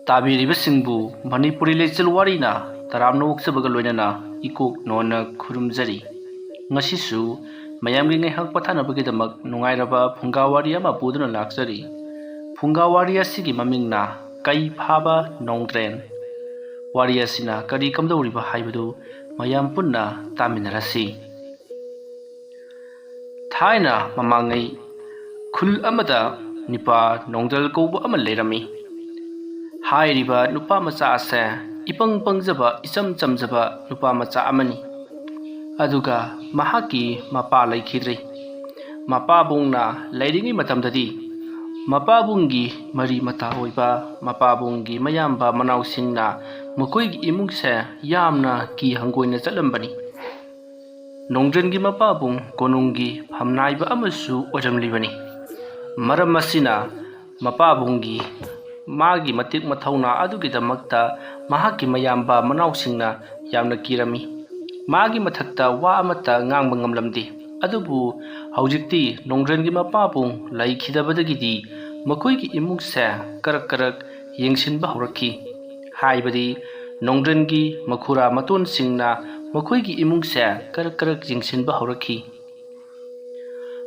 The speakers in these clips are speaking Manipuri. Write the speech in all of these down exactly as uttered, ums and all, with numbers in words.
ꯇꯥꯕꯤꯔꯤꯕꯁꯤꯡꯕꯨ ꯃꯅꯤꯄꯨꯔꯤ ꯂꯩꯆꯤꯜ ꯋꯥꯔꯤꯅ ꯇꯔꯥꯝꯅ ꯑꯣꯛꯆꯕꯒ ꯂꯣꯏꯅꯅ ꯏꯀꯣꯛ ꯅꯣꯟꯅ ꯈꯨꯔꯨꯝꯖꯔꯤ꯫ ꯉꯁꯤꯁꯨ ꯃꯌꯥꯝꯒꯤ ꯉꯥꯏꯍꯥꯛ ꯄꯣꯊꯥꯅꯕꯒꯤꯗꯃꯛ ꯅꯨꯡꯉꯥꯏꯔꯕ ꯐꯨꯡꯒꯥ ꯋꯥꯔꯤ ꯑꯃ ꯄꯨꯗꯨꯅ ꯂꯥꯛꯆꯔꯤ꯫ ꯐꯨꯡꯒꯥ ꯋꯥꯔꯤ ꯑꯁꯤꯒꯤ ꯃꯃꯤꯡꯅ ꯀꯩ ꯐꯥꯕ ꯅꯣꯡꯗ꯭ꯔꯦꯟ꯫ ꯋꯥꯔꯤ ꯑꯁꯤꯅ ꯀꯔꯤ ꯀꯝꯗꯧꯔꯤꯕ ꯍꯥꯏꯕꯗꯨ ꯃꯌꯥꯝ ꯄꯨꯟꯅ ꯇꯥꯃꯤꯟꯅꯔꯁꯤ꯫ ꯊꯥꯏꯅ ꯃꯃꯥꯡꯉꯩ ꯈꯨꯜ ꯑꯃꯗ ꯅꯨꯄꯥ ꯅꯣꯡꯗ꯭ꯔꯦꯟ ꯀꯧꯕ ꯑꯃ ꯂꯩꯔꯝꯃꯤ꯫ ꯍꯥꯏꯔꯤꯕ ꯅꯨꯄꯥ ꯃꯆꯥ ꯑꯁꯦ ꯏꯄꯪ ꯄꯪꯖꯕ, ꯏꯆꯝ ꯆꯝꯖꯕ ꯅꯨꯄꯥ ꯃꯆꯥ ꯑꯃꯅꯤ꯫ ꯑꯗꯨꯒ ꯃꯍꯥꯛꯀꯤ ꯃꯄꯥ ꯂꯩꯈꯤꯗ꯭ꯔꯦ꯫ ꯃꯄꯥꯕꯨꯡꯅ ꯂꯩꯔꯤꯉꯩ ꯃꯇꯝꯗꯗꯤ ꯃꯄꯥꯕꯨꯡꯒꯤ ꯃꯔꯤ ꯃꯇꯥ ꯑꯣꯏꯕ ꯃꯄꯥꯕꯨꯡꯒꯤ ꯃꯌꯥꯝꯕ ꯃꯅꯥꯎꯁꯤꯡꯅ ꯃꯈꯣꯏꯒꯤ ꯏꯃꯨꯡꯁꯦ ꯌꯥꯝꯅ ꯀꯤ ꯍꯪꯒꯣꯏꯅ ꯆꯠꯂꯝꯕꯅꯤ꯫ ꯅꯣꯡꯗ꯭ꯔꯦꯟꯒꯤ ꯃꯄꯥꯕꯨꯡ ꯀꯣꯅꯨꯡꯒꯤ ꯐꯝꯅꯥꯏꯕ ꯑꯃꯁꯨ ꯑꯣꯏꯔꯝꯂꯤꯕꯅꯤ꯫ ꯃꯔꯝ ꯑꯁꯤꯅ ꯃꯄꯥꯕꯨꯡꯒꯤ ꯃꯥꯒꯤ ꯃꯇꯤꯛ ꯃꯊꯧꯅꯥ ꯑꯗꯨꯒꯤꯗꯃꯛꯇ ꯃꯍꯥꯛꯀꯤ ꯃꯌꯥꯝꯕ ꯃꯅꯥꯎꯁꯤꯡꯅ ꯌꯥꯝꯅ ꯀꯤꯔꯝꯃꯤ꯫ ꯃꯥꯒꯤ ꯃꯊꯛꯇ ꯋꯥ ꯑꯃꯠꯇ ꯉꯥꯡꯕ ꯉꯝꯂꯝꯗꯦ꯫ ꯑꯗꯨꯕꯨ ꯍꯧꯖꯤꯛꯇꯤ ꯅꯣꯡꯗ꯭ꯔꯦꯟꯒꯤ ꯃꯄꯥꯕꯨꯡ ꯂꯩꯈꯤꯗꯕꯗꯒꯤꯗꯤ ꯃꯈꯣꯏꯒꯤ ꯏꯃꯨꯡꯁꯦ ꯀꯔꯛ ꯀꯔꯛ ꯌꯦꯡꯁꯤꯟꯕ ꯍꯧꯔꯛꯈꯤ꯫ ꯍꯥꯏꯕꯗꯤ ꯅꯣꯡꯗ꯭ꯔꯦꯟꯒꯤ ꯃꯈꯨꯔꯥ ꯃꯇꯣꯟꯁꯤꯡꯅ ꯃꯈꯣꯏꯒꯤ ꯏꯃꯨꯡꯁꯦ ꯀꯔꯛ ꯀꯔꯛ ꯌꯦꯡꯁꯤꯟꯕ ꯍꯧꯔꯛꯈꯤ꯫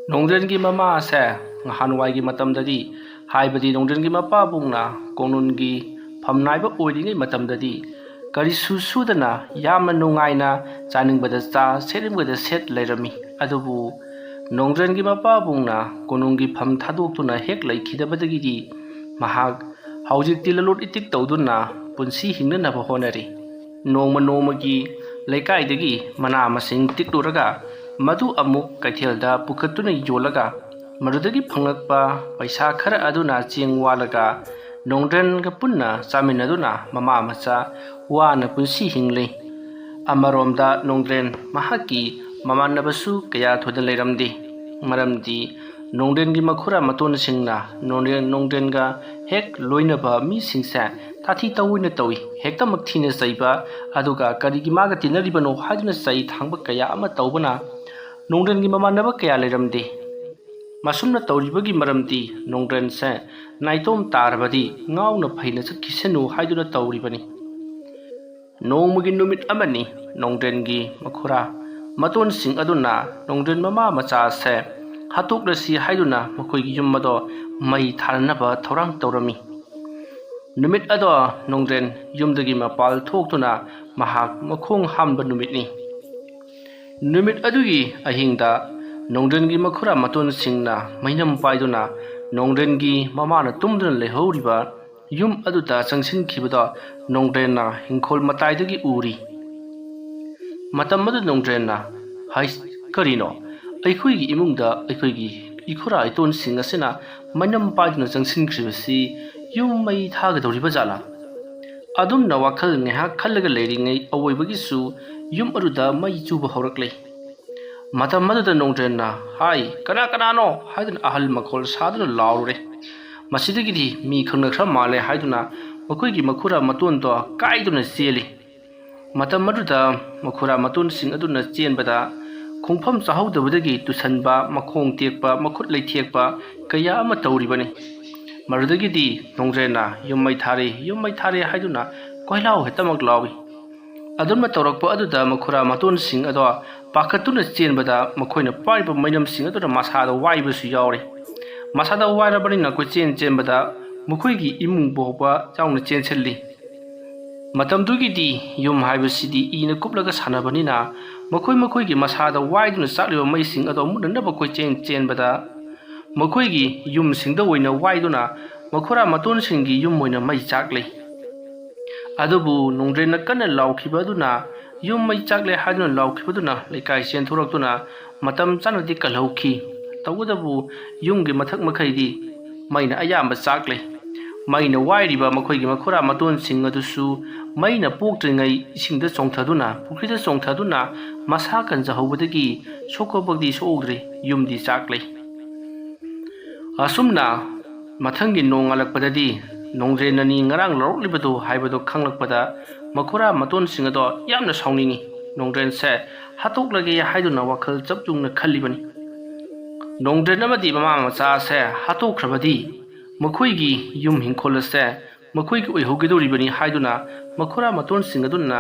ꯅꯣꯡꯗ꯭ꯔꯦꯟꯒꯤ ꯃꯃꯥ ꯑꯁꯦ ꯅꯍꯥꯟꯋꯥꯏꯒꯤ ꯃꯇꯝꯗꯗꯤ, ꯍꯥꯏꯕꯗꯤ ꯅꯣꯡꯗ꯭ꯔꯦꯟꯒꯤ ꯃꯄꯥꯕꯨꯡꯅ ꯀꯣꯅꯨꯡꯒꯤ ꯐꯝꯅꯥꯏꯕ ꯑꯣꯏꯔꯤꯉꯩ ꯃꯇꯝꯗꯗꯤ ꯀꯔꯤꯁꯨ ꯁꯨꯗꯅ ꯌꯥꯝꯅ ꯅꯨꯡꯉꯥꯏꯅ ꯆꯥꯅꯤꯡꯕꯗ ꯆꯥ, ꯁꯦꯠꯅꯤꯡꯕꯗ ꯁꯦꯠ ꯂꯩꯔꯝꯃꯤ꯫ ꯑꯗꯨꯕꯨ ꯅꯣꯡꯗ꯭ꯔꯦꯟꯒꯤ ꯃꯄꯥꯕꯨꯡꯅ ꯀꯣꯅꯨꯡꯒꯤ ꯐꯝ ꯊꯥꯗꯣꯛꯇꯨꯅ ꯍꯦꯛ ꯂꯩꯈꯤꯗꯕꯗꯒꯤꯗꯤ ꯃꯍꯥꯛ ꯍꯧꯖꯤꯛꯇꯤ ꯂꯂꯣꯟ ꯏꯇꯤꯛ ꯇꯧꯗꯨꯅ ꯄꯨꯟꯁꯤ ꯍꯤꯡꯅꯅꯕ ꯍꯣꯠꯅꯔꯤ꯫ ꯅꯣꯡꯃ ꯅꯣꯡꯃꯒꯤ ꯂꯩꯀꯥꯏꯗꯒꯤ ꯃꯅꯥ ꯃꯁꯤꯡ ꯇꯤꯛꯂꯨꯔꯒ ꯃꯗꯨ ꯑꯃꯨꯛ ꯀꯩꯊꯦꯜꯗ ꯄꯨꯈꯠꯇꯨꯅ ꯌꯣꯜꯂꯒ ꯃꯗꯨꯗꯒꯤ ꯐꯪꯂꯛꯄ ꯄꯩꯁꯥ ꯈꯔ ꯑꯗꯨꯅ ꯆꯦꯡ ꯋꯥꯜꯂꯒ ꯅꯣꯡꯗ꯭ꯔꯦꯟꯒ ꯄꯨꯟꯅ ꯆꯥꯃꯤꯟꯅꯗꯨꯅ ꯃꯃꯥ ꯃꯆꯥ ꯋꯥꯅ ꯄꯨꯟꯁꯤ ꯍꯤꯡꯂꯤ꯫ ꯑꯃꯔꯣꯝꯗ ꯅꯣꯡꯗ꯭ꯔꯦꯟ ꯃꯍꯥꯛꯀꯤ ꯃꯃꯥꯟꯅꯕꯁꯨ ꯀꯌꯥ ꯊꯣꯏꯅ ꯂꯩꯔꯝꯗꯦ꯫ ꯃꯔꯝꯗꯤ ꯅꯣꯡꯗ꯭ꯔꯦꯟꯒꯤ ꯃꯈꯨꯔꯥ ꯃꯇꯣꯟꯁꯤꯡꯅ ꯅꯣꯡꯗ꯭ꯔꯦꯟ, ꯅꯣꯡꯗ꯭ꯔꯦꯟꯒ ꯍꯦꯛ ꯂꯣꯏꯅꯕ ꯃꯤꯁꯤꯡꯁꯦ ꯇꯥꯊꯤ ꯇꯧꯑꯣꯏꯅ ꯇꯧꯏ, ꯍꯦꯛꯇꯃꯛ ꯊꯤꯅ ꯆꯩꯕ, ꯑꯗꯨꯒ ꯀꯔꯤꯒꯤ ꯃꯥꯒ ꯇꯤꯟꯅꯔꯤꯕꯅꯣ ꯍꯥꯏꯗꯨꯅ ꯆꯩ ꯊꯥꯡꯕ ꯀꯌꯥ ꯑꯃ ꯇꯧꯕꯅ ꯅꯣꯡꯗ꯭ꯔꯦꯟꯒꯤ ꯃꯃꯥꯟꯅꯕ ꯀꯌꯥ ꯂꯩꯔꯝꯗꯦ꯫ ꯃꯁꯨꯝꯅ ꯇꯧꯔꯤꯕꯒꯤ ꯃꯔꯝꯗꯤ ꯅꯣꯡꯗ꯭ꯔꯦꯟꯁꯦ ꯅꯥꯏꯇꯣꯝ ꯇꯥꯔꯕꯗꯤ ꯉꯥꯎꯅ ꯐꯩꯅ ꯆꯠꯈꯤꯁꯅꯨ ꯍꯥꯏꯗꯨꯅ ꯇꯧꯔꯤꯕꯅꯤ꯫ ꯅꯣꯡꯃꯒꯤ ꯅꯨꯃꯤꯠ ꯑꯃꯅꯤ, ꯅꯣꯡꯗ꯭ꯔꯦꯟꯒꯤ ꯃꯈꯨꯔꯥ ꯃꯇꯣꯟꯁꯤꯡ ꯑꯗꯨꯅ ꯅꯣꯡꯗ꯭ꯔꯦꯟ ꯃꯃꯥ ꯃꯆꯥꯁꯦ ꯍꯥꯠꯇꯣꯛꯂꯁꯤ ꯍꯥꯏꯗꯨꯅ ꯃꯈꯣꯏꯒꯤ ꯌꯨꯝ ꯑꯗꯣ ꯃꯩ ꯊꯥꯅꯅꯕ ꯊꯧꯔꯥꯡ ꯇꯧꯔꯝꯃꯤ꯫ ꯅꯨꯃꯤꯠ ꯑꯗꯣ ꯅꯣꯡꯗ꯭ꯔꯦꯟ ꯌꯨꯝꯗꯒꯤ ꯃꯄꯥꯜ ꯊꯣꯛꯇꯨꯅ ꯃꯍꯥꯛ ꯃꯈꯣꯡ ꯍꯥꯝꯕ ꯅꯨꯃꯤꯠꯅꯤ꯫ ꯅꯨꯃꯤꯠ ꯑꯗꯨꯒꯤ ꯑꯍꯤꯡꯗ ꯅꯣꯡꯗ꯭ꯔꯦꯟꯒꯤ ꯃꯈꯨꯔꯥ ꯃꯇꯣꯟꯁꯤꯡꯅ ꯃꯩꯅꯝ ꯄꯥꯏꯗꯨꯅ ꯅꯣꯡꯗ꯭ꯔꯦꯟꯒꯤ ꯃꯃꯥꯅ ꯇꯨꯝꯗꯨꯅ ꯂꯩꯍꯧꯔꯤꯕ ꯌꯨꯝ ꯑꯗꯨꯗ ꯆꯪꯁꯤꯟꯈꯤꯕꯗꯣ ꯅꯣꯡꯗ꯭ꯔꯦꯟꯅ ꯏꯪꯈꯣꯜ ꯃꯇꯥꯏꯗꯒꯤ ꯎꯔꯤ꯫ ꯃꯇꯝ ꯑꯗꯨꯗ ꯅꯣꯡꯗ꯭ꯔꯦꯟꯅ ꯍꯥꯏ, "ꯀꯔꯤꯅꯣ? ꯑꯩꯈꯣꯏꯒꯤ ꯏꯃꯨꯡꯗ ꯑꯩꯈꯣꯏꯒꯤ ꯏꯈꯨꯔꯥ ꯏꯇꯣꯟꯁꯤꯡ ꯑꯁꯤꯅ ꯃꯩꯅꯝ ꯄꯥꯏꯗꯨꯅ ꯆꯪꯁꯤꯟꯈ꯭ꯔꯤꯕꯁꯤ ꯌꯨꯝ ꯃꯩ ꯊꯥꯒꯗꯧꯔꯤꯕ ꯖꯥꯠꯂꯥ?" ꯑꯗꯨꯝꯅ ꯋꯥꯈꯜ ꯉꯥꯏꯍꯥꯛ ꯈꯜꯂꯒ ꯂꯩꯔꯤꯉꯩ ꯑꯋꯣꯏꯕꯒꯤꯁꯨ ꯌꯨꯝ ꯑꯗꯨꯗ ꯃꯩ ꯆꯨꯕ ꯍꯧꯔꯛꯂꯦ꯫ ꯃꯇꯝ ꯑꯗꯨꯗ ꯅꯣꯡꯗ꯭ꯔꯦꯟꯅ ꯍꯥꯏ, "ꯀꯅꯥ ꯀꯅꯥꯅꯣ?" ꯍꯥꯏꯗꯨꯅ ꯑꯍꯜ ꯃꯈꯣꯜ ꯁꯥꯗꯨꯅ ꯂꯥꯎꯔꯨꯔꯦ꯫ ꯃꯁꯤꯗꯒꯤꯗꯤ ꯃꯤ ꯈꯪꯅꯈ꯭ꯔ ꯃꯥꯜꯂꯦ ꯍꯥꯏꯗꯨꯅ ꯃꯈꯣꯏꯒꯤ ꯃꯈꯨꯔꯥ ꯃꯇꯣꯟꯗꯣ ꯀꯥꯏꯗꯨꯅ ꯆꯦꯜꯂꯤ꯫ ꯃꯇꯝ ꯑꯗꯨꯗ ꯃꯈꯨꯔꯥ ꯃꯇꯣꯟꯁꯤꯡ ꯑꯗꯨꯅ ꯆꯦꯟꯕꯗ ꯈꯣꯡꯐꯝ ꯆꯥꯍꯧꯗꯕꯗꯒꯤ ꯇꯨꯁꯟꯕ, ꯃꯈꯣꯡ ꯇꯦꯛꯄ, ꯃꯈꯨꯠ ꯂꯩꯊꯦꯛꯄ ꯀꯌꯥ ꯑꯃ ꯇꯧꯔꯤꯕꯅꯤ꯫ ꯃꯗꯨꯗꯒꯤꯗꯤ ꯅꯣꯡꯗ꯭ꯔꯦꯟꯅ "ꯌꯨꯝ ꯃꯩ ꯊꯥꯔꯦ, ꯌꯨꯝ ꯃꯩ ꯊꯥꯔꯦ" ꯍꯥꯏꯗꯨꯅ ꯀꯣꯏꯂꯥꯎ ꯍꯦꯛꯇꯃꯛ ꯂꯥꯎꯏ꯫ ꯑꯗꯨꯝꯅ ꯇꯧꯔꯛꯄ ꯑꯗꯨꯗ ꯃꯈꯨꯔꯥ ꯃꯇꯣꯟꯁꯤꯡ ꯑꯗꯣ ꯄꯥꯈꯠꯇꯨꯅ ꯆꯦꯟꯕꯗ ꯃꯈꯣꯏꯅ ꯄꯥꯏꯔꯤꯕ ꯃꯩꯅꯝꯁꯤꯡ ꯑꯗꯨꯅ ꯃꯁꯥꯗ ꯋꯥꯏꯕꯁꯨ ꯌꯥꯎꯔꯤ꯫ ꯃꯁꯥꯗ ꯋꯥꯏꯔꯕꯅꯤꯅ ꯀꯣꯏꯆꯦꯟ ꯆꯦꯟꯕꯗ ꯃꯈꯣꯏꯒꯤ ꯏꯃꯨꯡ ꯐꯥꯎꯕ ꯌꯥꯎꯅ ꯆꯦꯟꯁꯤꯜꯂꯤ꯫ ꯃꯇꯝꯗꯨꯒꯤꯗꯤ ꯌꯨꯝ ꯍꯥꯏꯕꯁꯤꯗꯤ ꯏꯅ ꯀꯨꯞꯂꯒ ꯁꯥꯟꯅꯕꯅꯤꯅ ꯃꯈꯣꯏ ꯃꯈꯣꯏꯒꯤ ꯃꯁꯥꯗ ꯋꯥꯏꯗꯨꯅ ꯆꯥꯛꯂꯤꯕ ꯃꯩꯁꯤꯡ ꯑꯗꯣ ꯃꯨꯠꯅꯅꯕ ꯀꯣꯏꯆꯦꯟ ꯆꯦꯟꯕꯗ ꯃꯈꯣꯏꯒꯤ ꯌꯨꯝꯁꯤꯡꯗ ꯑꯣꯏꯅ ꯋꯥꯏꯗꯨꯅ ꯃꯈꯨꯔꯥ ꯃꯇꯣꯟꯁꯤꯡꯒꯤ ꯌꯨꯝ ꯑꯣꯏꯅ ꯃꯩ ꯆꯥꯛꯂꯤ꯫ ꯑꯗꯨꯕꯨ ꯅꯣꯡꯗ꯭ꯔꯦꯟꯅ ꯀꯟꯅ ꯂꯥꯎꯈꯤꯕ ꯑꯗꯨꯅ, "ꯌꯨꯝ ꯃꯩ ꯆꯥꯛꯂꯦ" ꯍꯥꯏꯗꯨꯅ ꯂꯥꯎꯈꯤꯕꯗꯨꯅ ꯂꯩꯀꯥꯏ ꯆꯦꯟꯊꯣꯔꯛꯇꯨꯅ ꯃꯇꯝ ꯆꯥꯅꯗꯤ ꯀꯜꯍꯧꯈꯤ꯫ ꯇꯧꯕꯇꯕꯨ ꯌꯨꯝꯒꯤ ꯃꯊꯛ ꯃꯈꯩꯗꯤ ꯃꯩꯅ ꯑꯌꯥꯝꯕ ꯆꯥꯛꯂꯦ꯫ ꯃꯩꯅ ꯋꯥꯏꯔꯤꯕ ꯃꯈꯣꯏꯒꯤ ꯃꯈꯨꯔꯥ ꯃꯇꯣꯟꯁꯤꯡ ꯑꯗꯨꯁꯨ ꯃꯩꯅ ꯄꯣꯛꯇ꯭ꯔꯤꯉꯩ ꯏꯁꯤꯡꯗ ꯆꯣꯡꯊꯗꯨꯅ, ꯄꯨꯈ꯭ꯔꯤꯗ ꯆꯣꯡꯊꯗꯨꯅ ꯃꯁꯥ ꯀꯟꯖꯍꯧꯕꯗꯒꯤ ꯁꯣꯛꯄꯃꯛꯇꯤ ꯁꯣꯛꯍꯧꯗ꯭ꯔꯦ, ꯌꯨꯝꯗꯤ ꯆꯥꯛꯂꯦ꯫ ꯑꯁꯨꯝꯅ ꯃꯊꯪꯒꯤ ꯅꯣꯡꯉꯥꯜꯂꯛꯄꯗꯗꯤ ꯅꯣꯡꯗ꯭ꯔꯦꯟꯅꯅꯤ ꯉꯔꯥꯡ ꯂꯧꯔꯛꯂꯤꯕꯗꯨ ꯍꯥꯏꯕꯗꯨ ꯈꯪꯂꯛꯄꯗ ꯃꯈꯨꯔꯥ ꯃꯇꯣꯟꯁꯤꯡ ꯑꯗꯣ ꯌꯥꯝꯅ ꯁꯥꯎꯅꯤꯡꯏ꯫ ꯅꯣꯡꯗ꯭ꯔꯦꯟꯁꯦ ꯍꯥꯠꯇꯣꯛꯂꯒꯦ ꯍꯥꯏꯗꯨꯅ ꯋꯥꯈꯜ ꯆꯞ ꯌꯨꯡꯅ ꯈꯜꯂꯤꯕꯅꯤ꯫ ꯅꯣꯡꯗ꯭ꯔꯦꯟ ꯑꯃꯗꯤ ꯃꯃꯥ ꯃꯆꯥ ꯑꯁꯦ ꯍꯥꯠꯇꯣꯛꯈ꯭ꯔꯕꯗꯤ ꯃꯈꯣꯏꯒꯤ ꯌꯨꯝ ꯍꯤꯡꯈꯣꯜ ꯑꯁꯦ ꯃꯈꯣꯏꯒꯤ ꯑꯣꯏꯍꯧꯒꯗꯧꯔꯤꯕꯅꯤ ꯍꯥꯏꯗꯨꯅ ꯃꯈꯨꯔꯥ ꯃꯇꯣꯟꯁꯤꯡ ꯑꯗꯨꯅ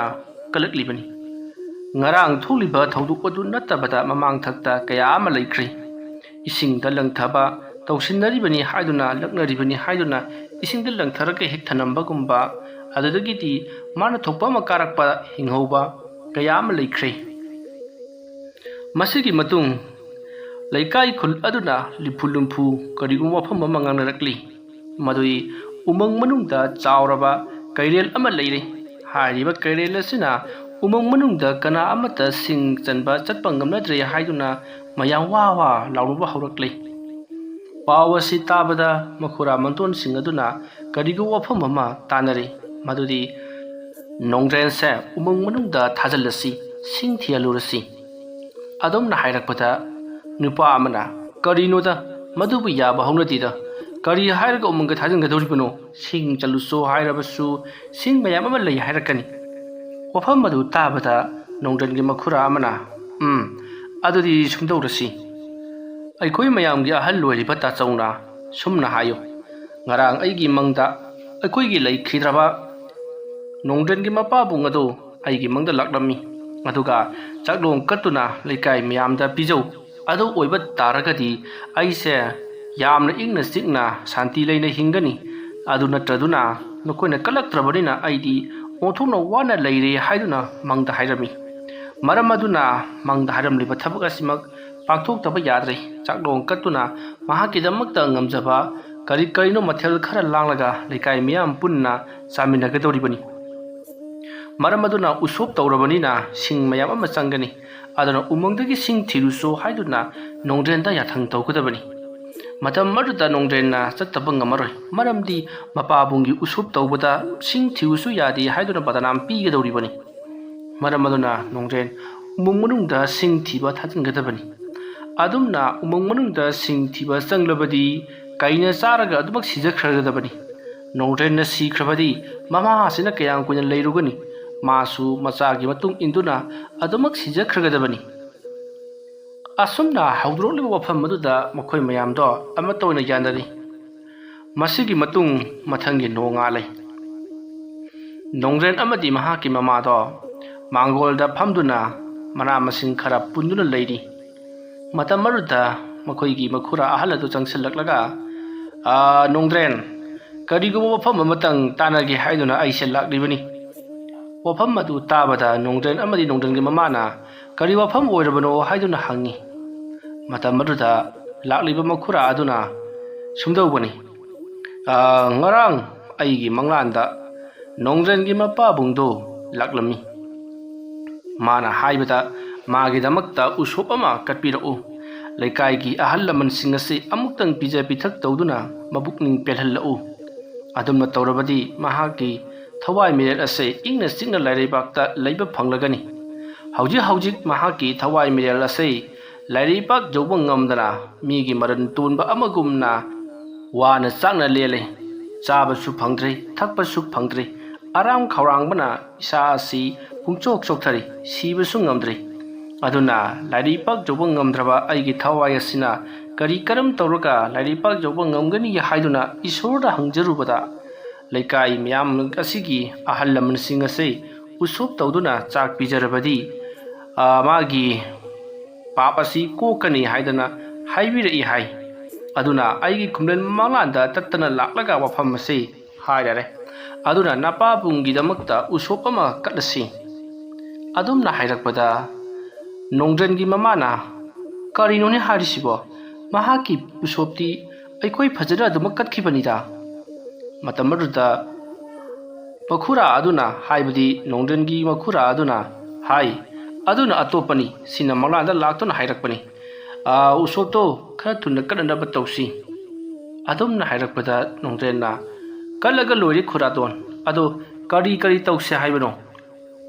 ꯀꯜꯂꯛꯂꯤꯕꯅꯤ꯫ ꯉꯔꯥꯡ ꯊꯣꯛꯂꯤꯕ ꯊꯧꯗꯣꯛ ꯑꯗꯨ ꯅꯠꯇꯕꯗ ꯃꯃꯥꯡꯊꯛꯇ ꯀꯌꯥ ꯑꯃ ꯂꯩꯈ꯭ꯔꯦ꯫ ꯏꯁꯤꯡꯗ ꯂꯪꯊꯕ ꯇꯧꯁꯤꯟꯅꯔꯤꯕꯅꯤ ꯍꯥꯏꯗꯨꯅ, ꯂꯛꯅꯔꯤꯕꯅꯤ ꯍꯥꯏꯗꯨꯅ ꯏꯁꯤꯡꯗ ꯂꯪꯊꯔꯒ ꯍꯦꯛ ꯊꯅꯝꯕꯒꯨꯝꯕ, ꯑꯗꯨꯗꯒꯤꯗꯤ ꯃꯥꯅ ꯊꯣꯛꯄ ꯑꯃ ꯀꯥꯔꯛꯄ ꯍꯤꯡꯍꯧꯕ ꯀꯌꯥ ꯑꯃ ꯂꯩꯈ꯭ꯔꯦ꯫ ꯃꯁꯤꯒꯤ ꯃꯇꯨꯡ ꯂꯩꯀꯥꯏ ꯈꯨꯜ ꯑꯗꯨꯅ ꯂꯤꯐꯨ ꯂꯨꯝꯐꯨ ꯀꯔꯤꯒꯨꯝꯕ ꯋꯥꯐꯝ ꯑꯃ ꯉꯥꯡꯅꯔꯛꯂꯤ꯫ ꯃꯗꯨꯗꯤ ꯎꯃꯪ ꯃꯅꯨꯡꯗ ꯆꯥꯎꯔꯕ ꯀꯩꯔꯦꯜ ꯑꯃ ꯂꯩꯔꯦ꯫ ꯍꯥꯏꯔꯤꯕ ꯀꯩꯔꯦꯜ ꯑꯁꯤꯅ ꯎꯃꯪ ꯃꯅꯨꯡꯗ ꯀꯅꯥ ꯑꯃꯠꯇ ꯁꯤꯡ ꯆꯟꯕ ꯆꯠꯄ ꯉꯝꯅꯗ꯭ꯔꯦ ꯍꯥꯏꯗꯨꯅ ꯃꯌꯥꯝ ꯋꯥ ꯋꯥ ꯂꯥꯎꯅꯕ ꯍꯧꯔꯛꯂꯦ꯫ ꯄꯥꯎ ꯑꯁꯤ ꯇꯥꯕꯗ ꯃꯈꯨꯔꯥ ꯃꯇꯣꯟꯁꯤꯡ ꯑꯗꯨꯅ ꯀꯔꯤꯒꯨꯝꯕ ꯋꯥꯐꯝ ꯑꯃ ꯇꯥꯅꯔꯤ, ꯃꯗꯨꯗꯤ ꯅꯣꯡꯗ꯭ꯔꯦꯟꯁꯦ ꯎꯃꯪ ꯃꯅꯨꯡꯗ ꯊꯥꯖꯤꯜꯂꯁꯤ, ꯁꯤꯡ ꯊꯤꯍꯜꯂꯨꯔꯁꯤ꯫ ꯑꯗꯨꯝꯅ ꯍꯥꯏꯔꯛꯄꯗ ꯅꯨꯄꯥ ꯑꯃꯅ, "ꯀꯔꯤꯅꯣꯗ, ꯃꯗꯨꯕꯨ ꯌꯥꯕ ꯍꯧꯅꯗꯦꯗ꯫ ꯀꯔꯤ ꯍꯥꯏꯔꯒ ꯎꯃꯪꯗ ꯊꯥꯖꯤꯟꯒꯗꯧꯔꯤꯕꯅꯣ? ꯁꯤꯡ ꯆꯜꯂꯨꯁꯣ ꯍꯥꯏꯔꯕꯁꯨ ꯁꯤꯡ ꯃꯌꯥꯝ ꯑꯃ ꯂꯩ ꯍꯥꯏꯔꯛꯀꯅꯤ꯫" ꯋꯥꯐꯝ ꯑꯗꯨ ꯇꯥꯕꯗ ꯅꯣꯡꯗ꯭ꯔꯦꯟꯒꯤ ꯃꯈꯨꯔꯥ ꯑꯃꯅ, "ꯎꯝ, ꯑꯗꯨꯗꯤ ꯁꯨꯝꯗꯧꯔꯁꯤ꯫ ꯑꯩꯈꯣꯏ ꯃꯌꯥꯝꯒꯤ ꯑꯍꯜ ꯑꯣꯏꯔꯤꯕ ꯇꯥꯆꯧꯅ ꯁꯨꯝꯅ ꯍꯥꯏꯌꯨ, ꯉꯔꯥꯡ ꯑꯩꯒꯤ ꯃꯪꯗ ꯑꯩꯈꯣꯏꯒꯤ ꯂꯩꯈꯤꯗ꯭ꯔꯕ ꯅꯣꯡꯗ꯭ꯔꯦꯟꯒꯤ ꯃꯄꯥꯕꯨꯡ ꯑꯗꯨ ꯑꯩꯒꯤ ꯃꯪꯗ ꯂꯥꯛꯂꯝꯃꯤ꯫ ꯑꯗꯨꯒ ꯆꯥꯛꯂꯣꯡ ꯀꯠꯇꯨꯅ ꯂꯩꯀꯥꯏ ꯃꯌꯥꯝꯗ ꯄꯤꯖꯧ꯫ ꯑꯗꯨ ꯑꯣꯏꯕ ꯇꯥꯔꯒꯗꯤ ꯑꯩꯁꯦ ꯌꯥꯝꯅ ꯏꯪꯅ ꯆꯤꯛꯅ ꯁꯥꯟꯇꯤ ꯂꯩꯅ ꯍꯤꯡꯒꯅꯤ꯫ ꯑꯗꯨ ꯅꯠꯇ꯭ꯔꯗꯨꯅ ꯅꯈꯣꯏꯅ ꯀꯜꯂꯛꯇ꯭ꯔꯕꯅꯤꯅ ꯑꯩꯗꯤ ꯑꯣꯟꯊꯣꯛꯅ ꯋꯥꯅ ꯂꯩꯔꯦ" ꯍꯥꯏꯗꯨꯅ ꯃꯪꯗ ꯍꯥꯏꯔꯝꯃꯤ꯫ ꯃꯔꯝ ꯑꯗꯨꯅ ꯃꯪꯗ ꯍꯥꯏꯔꯝꯂꯤꯕ ꯊꯕꯛ ꯑꯁꯤꯃꯛ ꯄꯥꯡꯊꯣꯛꯇꯕ ꯌꯥꯗ꯭ꯔꯦ꯫ ꯆꯥꯛꯂꯣꯡ ꯀꯠꯇꯨꯅ ꯃꯍꯥꯛꯀꯤꯗꯃꯛꯇ ꯉꯝꯖꯕ ꯀꯔꯤ ꯀꯔꯤꯅꯣ ꯃꯊꯦꯜ ꯈꯔ ꯂꯥꯡꯂꯒ ꯂꯩꯀꯥꯏ ꯃꯤꯌꯥꯝ ꯄꯨꯟꯅ ꯆꯥꯃꯤꯟꯅꯒꯗꯧꯔꯤꯕꯅꯤ꯫ ꯃꯔꯝ ꯑꯗꯨꯅ ꯎꯁꯣꯞ ꯇꯧꯔꯕꯅꯤꯅ ꯁꯤꯡ ꯃꯌꯥꯝ ꯑꯃ ꯆꯪꯒꯅꯤ꯫ ꯑꯗꯨꯅ ꯎꯃꯪꯗꯒꯤ ꯁꯤꯡ ꯊꯤꯔꯨꯁꯣ ꯍꯥꯏꯗꯨꯅ ꯅꯣꯡꯗ꯭ꯔꯦꯟꯗ ꯌꯥꯊꯪ ꯇꯧꯒꯗꯕꯅꯤ꯫ ꯃꯇꯝ ꯑꯗꯨꯗ ꯅꯣꯡꯗ꯭ꯔꯦꯟꯅ ꯆꯠꯇꯕ ꯉꯝꯃꯔꯣꯏ, ꯃꯔꯝꯗꯤ ꯃꯄꯥꯕꯨꯡꯒꯤ ꯎꯁꯣꯞ ꯇꯧꯕꯗ ꯁꯤꯡ ꯊꯤꯔꯨꯁꯨ ꯌꯥꯗꯦ ꯍꯥꯏꯗꯨꯅ ꯕꯗꯅꯥꯝ ꯄꯤꯒꯗꯧꯔꯤꯕꯅꯤ꯫ ꯃꯔꯝ ꯑꯗꯨꯅ ꯅꯣꯡꯗ꯭ꯔꯦꯟ ꯎꯃꯪ ꯃꯅꯨꯡꯗ ꯁꯤꯡ ꯊꯤꯕ ꯊꯥꯖꯤꯟꯒꯗꯕꯅꯤ꯫ ꯑꯗꯨꯝꯅ ꯎꯃꯪ ꯃꯅꯨꯡꯗ ꯁꯤꯡ ꯊꯤꯕ ꯆꯪꯂꯕꯗꯤ ꯀꯩꯅ ꯆꯥꯔꯒ ꯑꯗꯨꯃꯛ ꯁꯤꯖꯈ꯭ꯔꯒꯗꯕꯅꯤ꯫ ꯅꯣꯡꯗ꯭ꯔꯦꯟꯅ ꯁꯤꯈ꯭ꯔꯕꯗꯤ ꯃꯃꯥ ꯑꯁꯤꯅ ꯀꯌꯥꯝ ꯀꯨꯏꯅ ꯂꯩꯔꯨꯒꯅꯤ? ꯃꯥꯁꯨ ꯃꯆꯥꯒꯤ ꯃꯇꯨꯡ ꯏꯟꯗꯨꯅ ꯑꯗꯨꯃꯛ ꯁꯤꯖꯈ꯭ꯔꯒꯗꯕꯅꯤ꯫ ꯑꯁꯨꯝꯅ ꯍꯧꯗꯣꯔꯛꯂꯤꯕ ꯋꯥꯐꯝ ꯑꯗꯨꯗ ꯃꯈꯣꯏ ꯃꯌꯥꯝꯗꯣ ꯑꯃꯠꯇ ꯑꯣꯏꯅ ꯌꯥꯅꯔꯤ꯫ ꯃꯁꯤꯒꯤ ꯃꯇꯨꯡ ꯃꯊꯪꯒꯤ ꯅꯣꯡꯉꯥꯜꯂꯦ꯫ ꯅꯣꯡꯗ꯭ꯔꯦꯟ ꯑꯃꯗꯤ ꯃꯍꯥꯛꯀꯤ ꯃꯃꯥꯗꯣ ꯃꯥꯡꯒꯣꯜꯗ ꯐꯝꯗꯨꯅ ꯃꯅꯥ ꯃꯁꯤꯡ ꯈꯔ ꯄꯨꯟꯗꯨꯅ ꯂꯩꯔꯤ꯫ ꯃꯇꯝ ꯑꯗꯨꯗ ꯃꯈꯣꯏꯒꯤ ꯃꯈꯨꯔꯥ ꯑꯍꯜ ꯑꯗꯨ ꯆꯪꯁꯤꯜꯂꯛꯂꯒ, "ꯑꯥ, ꯅꯣꯡꯗ꯭ꯔꯦꯟ, ꯀꯔꯤꯒꯨꯝꯕ ꯋꯥꯐꯝ ꯑꯃꯇꯪ ꯇꯥꯟꯅꯒꯦ ꯍꯥꯏꯗꯨꯅ ꯑꯩꯁꯦ ꯂꯥꯛꯂꯤꯕꯅꯤ꯫" ꯋꯥꯐꯝ ꯑꯗꯨ ꯇꯥꯕꯗ ꯅꯣꯡꯗ꯭ꯔꯦꯟ ꯑꯃꯗꯤ ꯅꯣꯡꯗ꯭ꯔꯦꯟꯒꯤ ꯃꯃꯥꯅ, "ꯀꯔꯤ ꯋꯥꯐꯝ ꯑꯣꯏꯔꯕꯅꯣ?" ꯍꯥꯏꯗꯨꯅ ꯍꯪꯉꯤ꯫ ꯃꯇꯝ ꯑꯗꯨꯗ ꯂꯥꯛꯂꯤꯕ ꯃꯈꯨꯔꯥ ꯑꯗꯨꯅ ꯁꯨꯝꯗꯧꯕꯅꯤ, "ꯑꯥ, ꯉꯔꯥꯡ ꯑꯩꯒꯤ ꯃꯪꯂꯥꯟꯗ ꯅꯣꯡꯗ꯭ꯔꯦꯟꯒꯤ ꯃꯄꯥꯕꯨꯡꯗꯨ ꯂꯥꯛꯂꯝꯃꯤ꯫ ꯃꯥꯅ ꯍꯥꯏꯕꯗ ꯃꯥꯒꯤꯗꯃꯛꯇ ꯎꯁꯣꯞ ꯑꯃ ꯀꯠꯄꯤꯔꯛꯎ꯫ ꯂꯩꯀꯥꯏꯒꯤ ꯑꯍꯜ ꯂꯃꯟꯁꯤꯡ ꯑꯁꯤ ꯑꯃꯨꯛꯇꯪ ꯄꯤꯖ ꯄꯤꯊꯛ ꯇꯧꯗꯨꯅ ꯃꯕꯨꯛꯅꯤꯡ ꯄꯦꯜꯍꯜꯂꯛꯎ꯫ ꯑꯗꯨꯝꯅ ꯇꯧꯔꯕꯗꯤ ꯃꯍꯥꯛꯀꯤ ꯊꯋꯥꯏ ꯃꯤꯔꯦꯜ ꯑꯁꯦ ꯏꯪꯅ ꯆꯤꯛꯅ ꯂꯥꯏꯔꯩꯕꯥꯛꯇ ꯂꯩꯕ ꯐꯪꯂꯒꯅꯤ꯫ ꯍꯧꯖꯤꯛ ꯍꯧꯖꯤꯛ ꯃꯍꯥꯛꯀꯤ ꯊꯋꯥꯏ ꯃꯤꯔꯦꯜ ꯑꯁꯦ ꯂꯥꯏꯔꯩꯕꯥꯛ ꯌꯧꯕ ꯉꯝꯗꯅ ꯃꯤꯒꯤ ꯃꯔꯟ ꯇꯣꯟꯕ ꯑꯃꯒꯨꯝꯅ ꯋꯥꯅ ꯆꯥꯛꯅ ꯂꯦꯜꯂꯦ꯫ ꯆꯥꯕꯁꯨ ꯐꯪꯗ꯭ꯔꯦ, ꯊꯛꯄꯁꯨ ꯐꯪꯗ꯭ꯔꯦ꯫ ꯑꯔꯥꯝ ꯈꯧꯔꯥꯡꯕꯅ ꯏꯁꯥ ꯑꯁꯤ ꯄꯨꯡꯆꯣꯛ ꯆꯣꯛꯊꯔꯤ, ꯁꯤꯕꯁꯨ ꯉꯝꯗ꯭ꯔꯤ꯫ ꯑꯗꯨꯅ ꯂꯥꯏꯔꯩꯕꯥꯛ ꯌꯧꯕ ꯉꯝꯗ꯭ꯔꯕ ꯑꯩꯒꯤ ꯊꯋꯥꯏ ꯑꯁꯤꯅ ꯀꯔꯤ ꯀꯔꯝ ꯇꯧꯔꯒ ꯂꯥꯏꯔꯩꯕꯥꯛ ꯌꯧꯕ ꯉꯝꯒꯅꯤ ꯍꯥꯏꯗꯨꯅ ꯏꯁꯣꯔꯗ ꯍꯪꯖꯔꯨꯕꯗ, ꯂꯩꯀꯥꯏ ꯃꯌꯥꯝ ꯑꯁꯤꯒꯤ ꯑꯍꯜ ꯂꯃꯟꯁꯤꯡ ꯑꯁꯤ ꯎꯁꯣꯞ ꯇꯧꯗꯨꯅ ꯆꯥꯛ ꯄꯤꯖꯔꯕꯗꯤ, ꯑ, ꯃꯥꯒꯤ ꯄꯥꯞ ꯑꯁꯤ ꯀꯣꯛꯀꯅꯤ ꯍꯥꯏꯗꯅ ꯍꯥꯏꯕꯤꯔꯛꯏ ꯍꯥꯏ꯫ ꯑꯗꯨꯅ ꯑꯩꯒꯤ ꯈꯨꯝꯂꯦꯟ ꯃꯪꯂꯥꯟꯗ ꯇꯠꯇꯅ ꯂꯥꯛꯂꯒ ꯋꯥꯐꯝ ꯑꯁꯤ ꯍꯥꯏꯔꯔꯦ꯫ ꯑꯗꯨꯅ ꯅꯄꯥꯕꯨꯡꯒꯤꯗꯃꯛꯇ ꯎꯁꯣꯞ ꯑꯃ ꯀꯠꯂꯁꯤ꯫" ꯑꯗꯨꯝꯅ ꯍꯥꯏꯔꯛꯄꯗ ꯅꯣꯡꯗ꯭ꯔꯦꯟꯒꯤ ꯃꯃꯥꯅ, "ꯀꯔꯤꯅꯣꯅꯦ ꯍꯥꯏꯔꯤꯁꯤꯕꯣ? ꯃꯍꯥꯛꯀꯤ ꯎꯁꯣꯞꯇꯤ ꯑꯩꯈꯣꯏ ꯐꯖꯅ ꯑꯗꯨꯃꯛ ꯀꯠꯈꯤꯕꯅꯤꯗ꯫" ꯃꯇꯝ ꯑꯗꯨꯗ ꯃꯈꯨꯔꯥ ꯑꯗꯨꯅ, ꯍꯥꯏꯕꯗꯤ ꯅꯣꯡꯗ꯭ꯔꯦꯟꯒꯤ ꯃꯈꯨꯔꯥ ꯑꯗꯨꯅ ꯍꯥꯏ, "ꯑꯗꯨꯅ ꯑꯇꯣꯞꯄꯅꯤ, ꯁꯤꯅ ꯃꯪꯂꯥꯟꯗ ꯂꯥꯛꯇꯨꯅ ꯍꯥꯏꯔꯛꯄꯅꯤ꯫ ꯑꯥ, ꯎꯁꯣꯞꯇꯣ ꯈꯔ ꯊꯨꯅ ꯀꯠꯅꯅꯕ ꯇꯧꯁꯤ꯫" ꯑꯗꯨꯝꯅ ꯍꯥꯏꯔꯛꯄꯗ ꯅꯣꯡꯗ꯭ꯔꯦꯟꯅ, "ꯀꯠꯂꯒ ꯂꯣꯏꯔꯦ ꯈꯨꯔꯥꯗꯣꯟ, ꯑꯗꯣ ꯀꯔꯤ ꯀꯔꯤ ꯇꯧꯁꯦ ꯍꯥꯏꯕꯅꯣ?"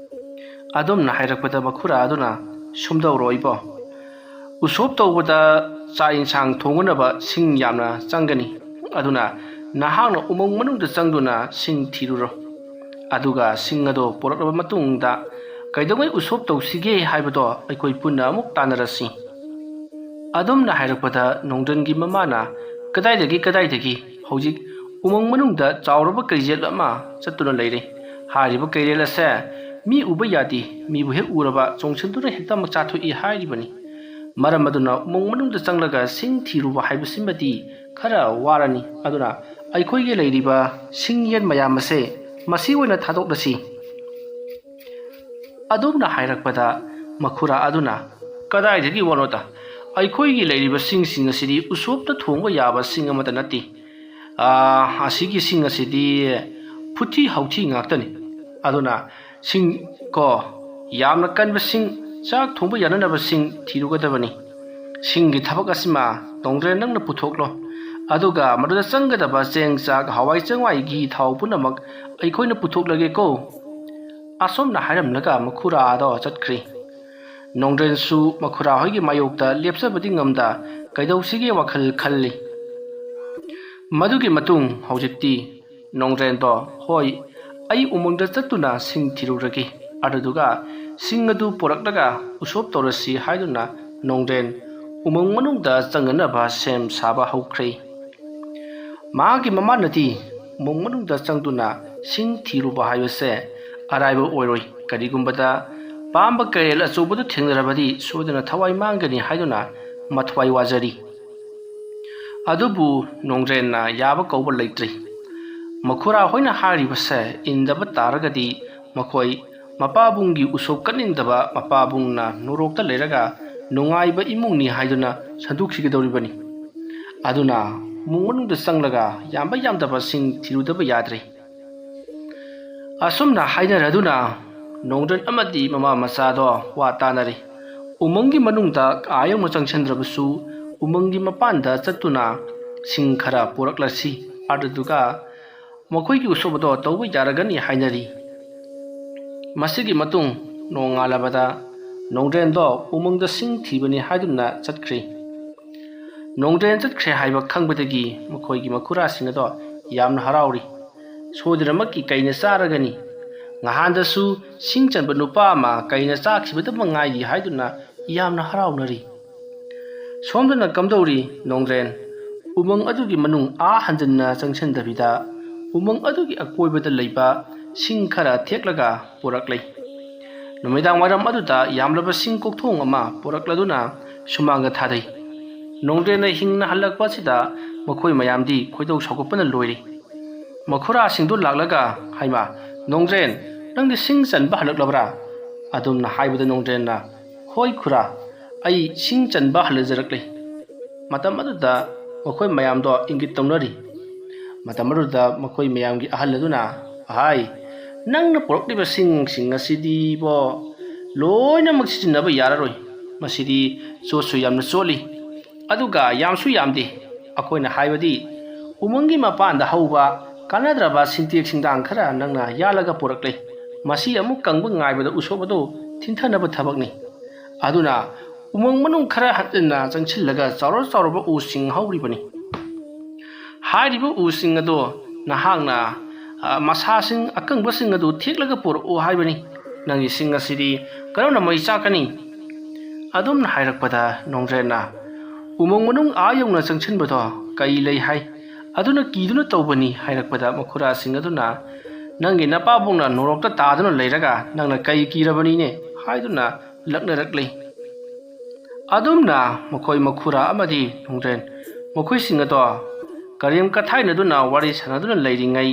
ꯑꯗꯨꯝꯅ ꯍꯥꯏꯔꯛꯄꯗ ꯃꯈꯨꯔꯥ ꯑꯗꯨꯅ, "ꯁꯨꯝꯗꯧꯔꯣ ꯏꯕꯣ, ꯎꯁꯣꯞ ꯇꯧꯕꯗ ꯆꯥꯛ ꯏꯟꯁꯥꯡ ꯊꯣꯡꯅꯅꯕ ꯁꯤꯡ ꯌꯥꯝꯅ ꯆꯪꯒꯅꯤ꯫ ꯑꯗꯨꯅ ꯅꯍꯥꯛꯅ ꯎꯃꯪ ꯃꯅꯨꯡꯗ ꯆꯪꯗꯨꯅ ꯁꯤꯡ ꯊꯤꯔꯨꯔꯣ꯫ ꯑꯗꯨꯒ ꯁꯤꯡ ꯑꯗꯣ ꯄꯨꯔꯛꯂꯕ ꯃꯇꯨꯡꯗ ꯀꯩꯗꯧꯉꯩ ꯎꯁꯣꯞ ꯇꯧꯁꯤꯒꯦ ꯍꯥꯏꯕꯗꯣ ꯑꯩꯈꯣꯏ ꯄꯨꯟꯅ ꯑꯃꯨꯛ ꯇꯥꯟꯅꯔꯁꯤ꯫" ꯑꯗꯨꯝꯅ ꯍꯥꯏꯔꯛꯄꯗ ꯅꯣꯡꯗ꯭ꯔꯦꯟꯒꯤ ꯃꯃꯥꯅ, "ꯀꯗꯥꯏꯗꯒꯤ, ꯀꯗꯥꯏꯗꯒꯤ? ꯍꯧꯖꯤꯛ ꯎꯃꯪ ꯃꯅꯨꯡꯗ ꯆꯥꯎꯔꯕ ꯀꯩꯖꯦꯠ ꯑꯃ ꯆꯠꯇꯨꯅ ꯂꯩꯔꯦ꯫ ꯍꯥꯏꯔꯤꯕ ꯀꯩꯔꯦꯜ ꯑꯁꯦ ꯃꯤ ꯎꯕ ꯌꯥꯗꯦ, ꯃꯤꯕꯨ ꯍꯦꯛ ꯎꯔꯕ ꯆꯣꯡꯁꯤꯟꯗꯨꯅ ꯍꯦꯛꯇꯃꯛ ꯆꯥꯊꯣꯛꯏ ꯍꯥꯏꯔꯤꯕꯅꯤ꯫ ꯃꯔꯝ ꯑꯗꯨꯅ ꯎꯃꯪ ꯃꯅꯨꯡꯗ ꯆꯪꯂꯒ ꯁꯤꯡ ꯊꯤꯔꯨꯕ ꯍꯥꯏꯕꯁꯤꯃꯗꯤ ꯈꯔ ꯋꯥꯔꯅꯤ꯫ ꯑꯗꯨꯅ ꯑꯩꯈꯣꯏꯒꯤ ꯂꯩꯔꯤꯕ ꯁꯤꯡ ꯌꯦꯟ ꯃꯌꯥꯝ ꯑꯁꯦ ꯃꯁꯤ ꯑꯣꯏꯅ ꯊꯥꯗꯣꯛꯂꯁꯤ"꯫ ꯑꯗꯨꯝꯅ ꯍꯥꯏꯔꯛꯄꯗ ꯃꯈꯨꯔꯥ ꯑꯗꯨꯅ, "ꯀꯗꯥꯏꯗꯒꯤ ꯋꯥꯅꯣꯗ? ꯑꯩꯈꯣꯏꯒꯤ ꯂꯩꯔꯤꯕ ꯁꯤꯡꯁꯤꯡ ꯑꯁꯤꯗꯤ ꯎꯁꯣꯞꯇ ꯊꯣꯡꯕ ꯌꯥꯕ ꯁꯤꯡ ꯑꯃꯠꯇ ꯅꯠꯇꯦ꯫ ꯑꯥ, ꯑꯁꯤꯒꯤ ꯁꯤꯡ ꯑꯁꯤꯗꯤ ꯐꯨꯊꯤ ꯍꯥꯎꯊꯤ ꯉꯥꯛꯇꯅꯤ꯫ ꯑꯗꯨꯅ ꯁꯤꯡ ꯀꯣ, ꯌꯥꯝꯅ ꯀꯟꯕ ꯁꯤꯡ, ꯆꯥꯛ ꯊꯣꯡꯕ ꯌꯥꯅꯅꯕ ꯁꯤꯡ ꯊꯤꯔꯨꯒꯗꯕꯅꯤ꯫ ꯁꯤꯡꯒꯤ ꯊꯕꯛ ꯑꯁꯤꯃ ꯅꯣꯡꯗ꯭ꯔꯦꯟ ꯅꯪꯅ ꯄꯨꯊꯣꯛꯂꯣ꯫ ꯑꯗꯨꯒ ꯃꯗꯨꯗ ꯆꯪꯒꯗꯕ ꯆꯦꯡ, ꯆꯥꯛ, ꯍꯋꯥꯏ ꯆꯦꯡꯋꯥꯏ, ꯘꯤ, ꯊꯥꯎ ꯄꯨꯝꯅꯃꯛ ꯑꯩꯈꯣꯏꯅ ꯄꯨꯊꯣꯛꯂꯒꯦꯀꯣ"꯫ ꯑꯁꯨꯝꯅ ꯍꯥꯏꯔꯝꯂꯒ ꯃꯈꯨꯔꯥ ꯑꯗꯣ ꯆꯠꯈ꯭ꯔꯤ꯫ ꯅꯣꯡꯗ꯭ꯔꯦꯟꯁꯨ ꯃꯈꯨꯔꯥ ꯍꯣꯏꯒꯤ ꯃꯥꯌꯣꯛꯇ ꯂꯦꯞꯆꯕꯗꯤ ꯉꯝꯗ ꯀꯩꯗꯧꯁꯤꯒꯦ ꯋꯥꯈꯜ ꯈꯜꯂꯤ꯫ ꯃꯗꯨꯒꯤ ꯃꯇꯨꯡ ꯍꯧꯖꯤꯛꯇꯤ ꯅꯣꯡꯗ꯭ꯔꯦꯟꯗꯣ, "ꯍꯣꯏ, ꯑꯩ ꯎꯃꯪꯗ ꯆꯠꯇꯨꯅ ꯁꯤꯡ ꯊꯤꯔꯨꯔꯒꯦ꯫ ꯑꯗꯨꯗꯨꯒ ꯁꯤꯡ ꯑꯗꯨ ꯄꯨꯔꯛꯂꯒ ꯎꯁꯣꯞ ꯇꯧꯔꯁꯤ" ꯍꯥꯏꯗꯨꯅ ꯅꯣꯡꯗ꯭ꯔꯦꯟ ꯎꯃꯪ ꯃꯅꯨꯡꯗ ꯆꯪꯅꯅꯕ ꯁꯦꯝ ꯁꯥꯕ ꯍꯧꯈ꯭ꯔꯦ꯫ ꯃꯥꯒꯤ ꯃꯃꯥꯅꯗꯤ ꯎꯃꯪ ꯃꯅꯨꯡꯗ ꯆꯪꯗꯨꯅ ꯁꯤꯡ ꯊꯤꯔꯨꯕ ꯍꯥꯏꯕꯁꯦ ꯑꯔꯥꯏꯕ ꯑꯣꯏꯔꯣꯏ꯫ ꯀꯔꯤꯒꯨꯝꯕꯗ ꯄꯥꯝꯕ ꯀꯩꯔꯦꯜ ꯑꯆꯧꯕꯗꯨ ꯊꯦꯡꯅꯔꯕꯗꯤ ꯁꯣꯏꯗꯅ ꯊꯋꯥꯏ ꯃꯥꯡꯒꯅꯤ ꯍꯥꯏꯗꯨꯅ ꯃꯊ꯭ꯋꯥꯏ ꯋꯥꯖꯔꯤ꯫ ꯑꯗꯨꯕꯨ ꯅꯣꯡꯗ꯭ꯔꯦꯟꯅ ꯌꯥꯕ ꯀꯧꯕ ꯂꯩꯇ꯭ꯔꯤ꯫ ꯃꯈꯨꯔꯥ ꯍꯣꯏꯅ ꯍꯥꯏꯔꯤꯕꯁꯦ ꯏꯟꯗꯕ ꯇꯥꯔꯒꯗꯤ ꯃꯈꯣꯏ ꯃꯄꯥꯕꯨꯡꯒꯤ ꯎꯁꯣꯞ ꯀꯠꯅꯤꯡꯗꯕ, ꯃꯄꯥꯕꯨꯡꯅ ꯅꯣꯔꯣꯛꯇ ꯂꯩꯔꯒ ꯅꯨꯡꯉꯥꯏꯕ ꯏꯃꯨꯡꯅꯤ ꯍꯥꯏꯗꯨꯅ ꯁꯟꯗꯣꯛꯈꯤꯒꯗꯧꯔꯤꯕꯅꯤ꯫ ꯑꯗꯨꯅ ꯏꯃꯨꯡ ꯃꯅꯨꯡꯗ ꯆꯪꯂꯒ ꯌꯥꯝꯕ ꯌꯥꯝꯗꯕꯁꯤꯡ ꯊꯤꯔꯨꯗꯕ ꯌꯥꯗ꯭ꯔꯦ꯫ ꯑꯁꯨꯝꯅ ꯍꯥꯏꯅꯔꯗꯨꯅ ꯅꯣꯡꯗ꯭ꯔꯦꯟ ꯑꯃꯗꯤ ꯃꯃꯥ ꯃꯆꯥꯗꯣ ꯋꯥ ꯇꯥꯅꯔꯤ꯫ ꯎꯃꯪꯒꯤ ꯃꯅꯨꯡꯗ ꯑꯥ ꯌꯧꯅ ꯆꯪꯁꯤꯟꯗ꯭ꯔꯕꯁꯨ ꯎꯃꯪꯒꯤ ꯃꯄꯥꯟꯗ ꯆꯠꯇꯨꯅ ꯁꯤꯡ ꯈꯔ ꯄꯨꯔꯛꯂꯁꯤ, ꯑꯗꯨꯗꯨꯒ ꯃꯈꯣꯏꯒꯤ ꯎꯁꯣꯞ ꯑꯗꯣ ꯇꯧꯕ ꯌꯥꯔꯒꯅꯤ ꯍꯥꯏꯅꯔꯤ꯫ ꯃꯁꯤꯒꯤ ꯃꯇꯨꯡ ꯅꯣꯡꯉꯥꯜꯂꯕꯗ ꯅꯣꯡꯗ꯭ꯔꯦꯟꯗꯣ ꯎꯃꯪꯗ ꯁꯤꯡ ꯊꯤꯕꯅꯤ ꯍꯥꯏꯗꯨꯅ ꯆꯠꯈ꯭ꯔꯦ꯫ ꯅꯣꯡꯗ꯭ꯔꯦꯟ ꯆꯠꯈ꯭ꯔꯦ ꯍꯥꯏꯕ ꯈꯪꯕꯗꯒꯤ ꯃꯈꯣꯏꯒꯤ ꯃꯈꯨꯔꯥꯁꯤꯡ ꯑꯗꯣ ꯌꯥꯝꯅ ꯍꯔꯥꯎꯔꯤ꯫ ꯁꯣꯏꯗꯅꯃꯛꯀꯤ ꯀꯩꯅ ꯆꯥꯔꯒꯅꯤ꯫ ꯉꯍꯥꯟꯗꯁꯨ ꯁꯤꯡ ꯆꯟꯕ ꯅꯨꯄꯥ ꯑꯃ ꯀꯩꯅ ꯆꯥꯈꯤꯕꯗ ꯃꯉꯥꯏꯔꯤ ꯍꯥꯏꯗꯨꯅ ꯌꯥꯝꯅ ꯍꯔꯥꯎꯅꯔꯤ꯫ ꯁꯣꯝꯗꯅ ꯀꯝꯗꯧꯔꯤ, ꯅꯣꯡꯗ꯭ꯔꯦꯟ? ꯎꯃꯪ ꯑꯗꯨꯒꯤ ꯃꯅꯨꯡ ꯑꯥ ꯍꯟꯖꯤꯟꯅ ꯆꯪꯁꯤꯟꯗꯕꯤꯗ ꯎꯃꯪ ꯑꯗꯨꯒꯤ ꯑꯀꯣꯏꯕꯗ ꯂꯩꯕ ꯁꯤꯡ ꯈꯔ ꯊꯦꯛꯂꯒ ꯄꯨꯔꯛꯂꯦ꯫ ꯅꯨꯃꯤꯗꯥꯡ ꯋꯥꯏꯔꯝ ꯑꯗꯨꯗ ꯌꯥꯝꯂꯕ ꯁꯤꯡ ꯀꯣꯛꯊꯣꯡ ꯑꯃ ꯄꯨꯔꯛꯂꯗꯨꯅ ꯁꯨꯃꯥꯡꯗ ꯊꯥꯗꯩ꯫ ꯅꯣꯡꯗ꯭ꯔꯦꯟꯅ ꯍꯤꯡꯅ ꯍꯜꯂꯛꯄ ꯑꯁꯤꯗ ꯃꯈꯣꯏ ꯃꯌꯥꯝꯗꯤ ꯈꯣꯏꯗꯧ ꯁꯥꯎꯒꯠꯄꯅ ꯂꯣꯏꯔꯤ꯫ ꯃꯈꯨꯔꯥꯁꯤꯡꯗꯨ ꯂꯥꯛꯂꯒ, "ꯍꯩꯃꯥ, ꯅꯣꯡꯗ꯭ꯔꯦꯟ, ꯅꯪꯗꯤ ꯁꯤꯡ ꯆꯟꯕ ꯍꯜꯂꯛꯂꯕ꯭ꯔꯥ?" ꯑꯗꯨꯝꯅ ꯍꯥꯏꯕꯗ ꯅꯣꯡꯗ꯭ꯔꯦꯟꯅ, "ꯍꯣꯏ ꯈꯨꯔꯥ, ꯑꯩ ꯁꯤꯡ ꯆꯟꯕ ꯍꯜꯂꯖꯔꯛꯂꯦ꯫" ꯃꯇꯝ ꯑꯗꯨꯗ ꯃꯈꯣꯏ ꯃꯌꯥꯝꯗꯣ ꯏꯪꯒꯤꯠ ꯇꯧꯅꯔꯤ꯫ ꯃꯇꯝ ꯑꯗꯨꯗ ꯃꯈꯣꯏ ꯃꯌꯥꯝꯒꯤ ꯑꯍꯜ ꯑꯗꯨꯅ, "ꯑꯍꯥꯏ, ꯅꯪꯅ ꯄꯨꯔꯛꯂꯤꯕ ꯁꯤꯡꯁꯤꯡ ꯑꯁꯤꯗꯤꯕꯣ, ꯂꯣꯏꯅꯃꯛ ꯁꯤꯖꯤꯟꯅꯕ ꯌꯥꯔꯔꯣꯏ꯫ ꯃꯁꯤꯗꯤ ꯆꯣꯠꯁꯨ ꯌꯥꯝꯅ ꯆꯣꯠꯂꯤ, ꯑꯗꯨꯒ ꯌꯥꯝꯁꯨ ꯌꯥꯝꯗꯦ꯫ ꯑꯩꯈꯣꯏꯅ ꯍꯥꯏꯕꯗꯤ ꯎꯃꯪꯒꯤ ꯃꯄꯥꯟꯗ ꯍꯧꯕ ꯀꯥꯟꯅꯗ꯭ꯔꯕ ꯁꯤꯡꯇꯦꯛ ꯁꯤꯡꯗꯥꯡ ꯈꯔ ꯅꯪꯅ ꯌꯥꯜꯂꯒ ꯄꯨꯔꯛꯂꯦ꯫ ꯃꯁꯤ ꯑꯃꯨꯛ ꯀꯪꯕ ꯉꯥꯏꯕꯗ ꯎꯁꯣꯞ ꯑꯗꯨ ꯊꯤꯟꯊꯅꯕ ꯊꯕꯛꯅꯤ꯫ ꯑꯗꯨꯅ ꯎꯃꯪ ꯃꯅꯨꯡ ꯈꯔ ꯍꯟꯖꯤꯟꯅ ꯆꯪꯁꯤꯜꯂꯒ ꯆꯥꯎꯔ ꯆꯥꯎꯔꯕ ꯎꯁꯤꯡ ꯍꯧꯔꯤꯕꯅꯤ꯫ ꯍꯥꯏꯔꯤꯕ ꯎꯁꯤꯡ ꯑꯗꯣ ꯅꯍꯥꯛꯅ, ꯑ, ꯃꯁꯥꯁꯤꯡ ꯑꯀꯪꯕꯁꯤꯡ ꯑꯗꯨ ꯊꯦꯛꯂꯒ ꯄꯨꯔꯛꯎ ꯍꯥꯏꯕꯅꯤ꯫ ꯅꯪꯒꯤ ꯁꯤꯡ ꯑꯁꯤꯗꯤ ꯀꯔꯝꯅ ꯃꯩ ꯆꯥꯛꯀꯅꯤ?" ꯑꯗꯨꯝꯅ ꯍꯥꯏꯔꯛꯄꯗ ꯅꯣꯡꯗ꯭ꯔꯦꯟꯅ, "ꯎꯃꯪ ꯃꯅꯨꯡ ꯑꯥ ꯌꯧꯅ ꯆꯪꯁꯤꯟꯕꯗꯣ ꯀꯩ ꯂꯩ ꯍꯥꯏ? ꯑꯗꯨꯅ ꯀꯤꯗꯨꯅ ꯇꯧꯕꯅꯤ" ꯍꯥꯏꯔꯛꯄꯗ ꯃꯈꯨꯔꯥꯁꯤꯡ ꯑꯗꯨꯅ, "ꯅꯪꯒꯤ ꯅꯄꯥꯕꯨꯡꯅ ꯅꯣꯔꯣꯛꯇ ꯇꯥꯗꯨꯅ ꯂꯩꯔꯒ ꯅꯪꯅ ꯀꯩ ꯀꯤꯔꯕꯅꯤꯅꯦ?" ꯍꯥꯏꯗꯨꯅ ꯂꯛꯅꯔꯛꯂꯤ꯫ ꯑꯗꯨꯝꯅ ꯃꯈꯣꯏ ꯃꯈꯨꯔꯥ ꯑꯃꯗꯤ ꯅꯣꯡꯗ꯭ꯔꯦꯟ ꯃꯈꯣꯏꯁꯤꯡ ꯑꯗꯣ ꯀꯔꯦꯝ ꯀꯊꯥꯏꯅꯗꯨꯅ ꯋꯥꯔꯤ ꯁꯥꯟꯅꯗꯨꯅ ꯂꯩꯔꯤꯉꯩ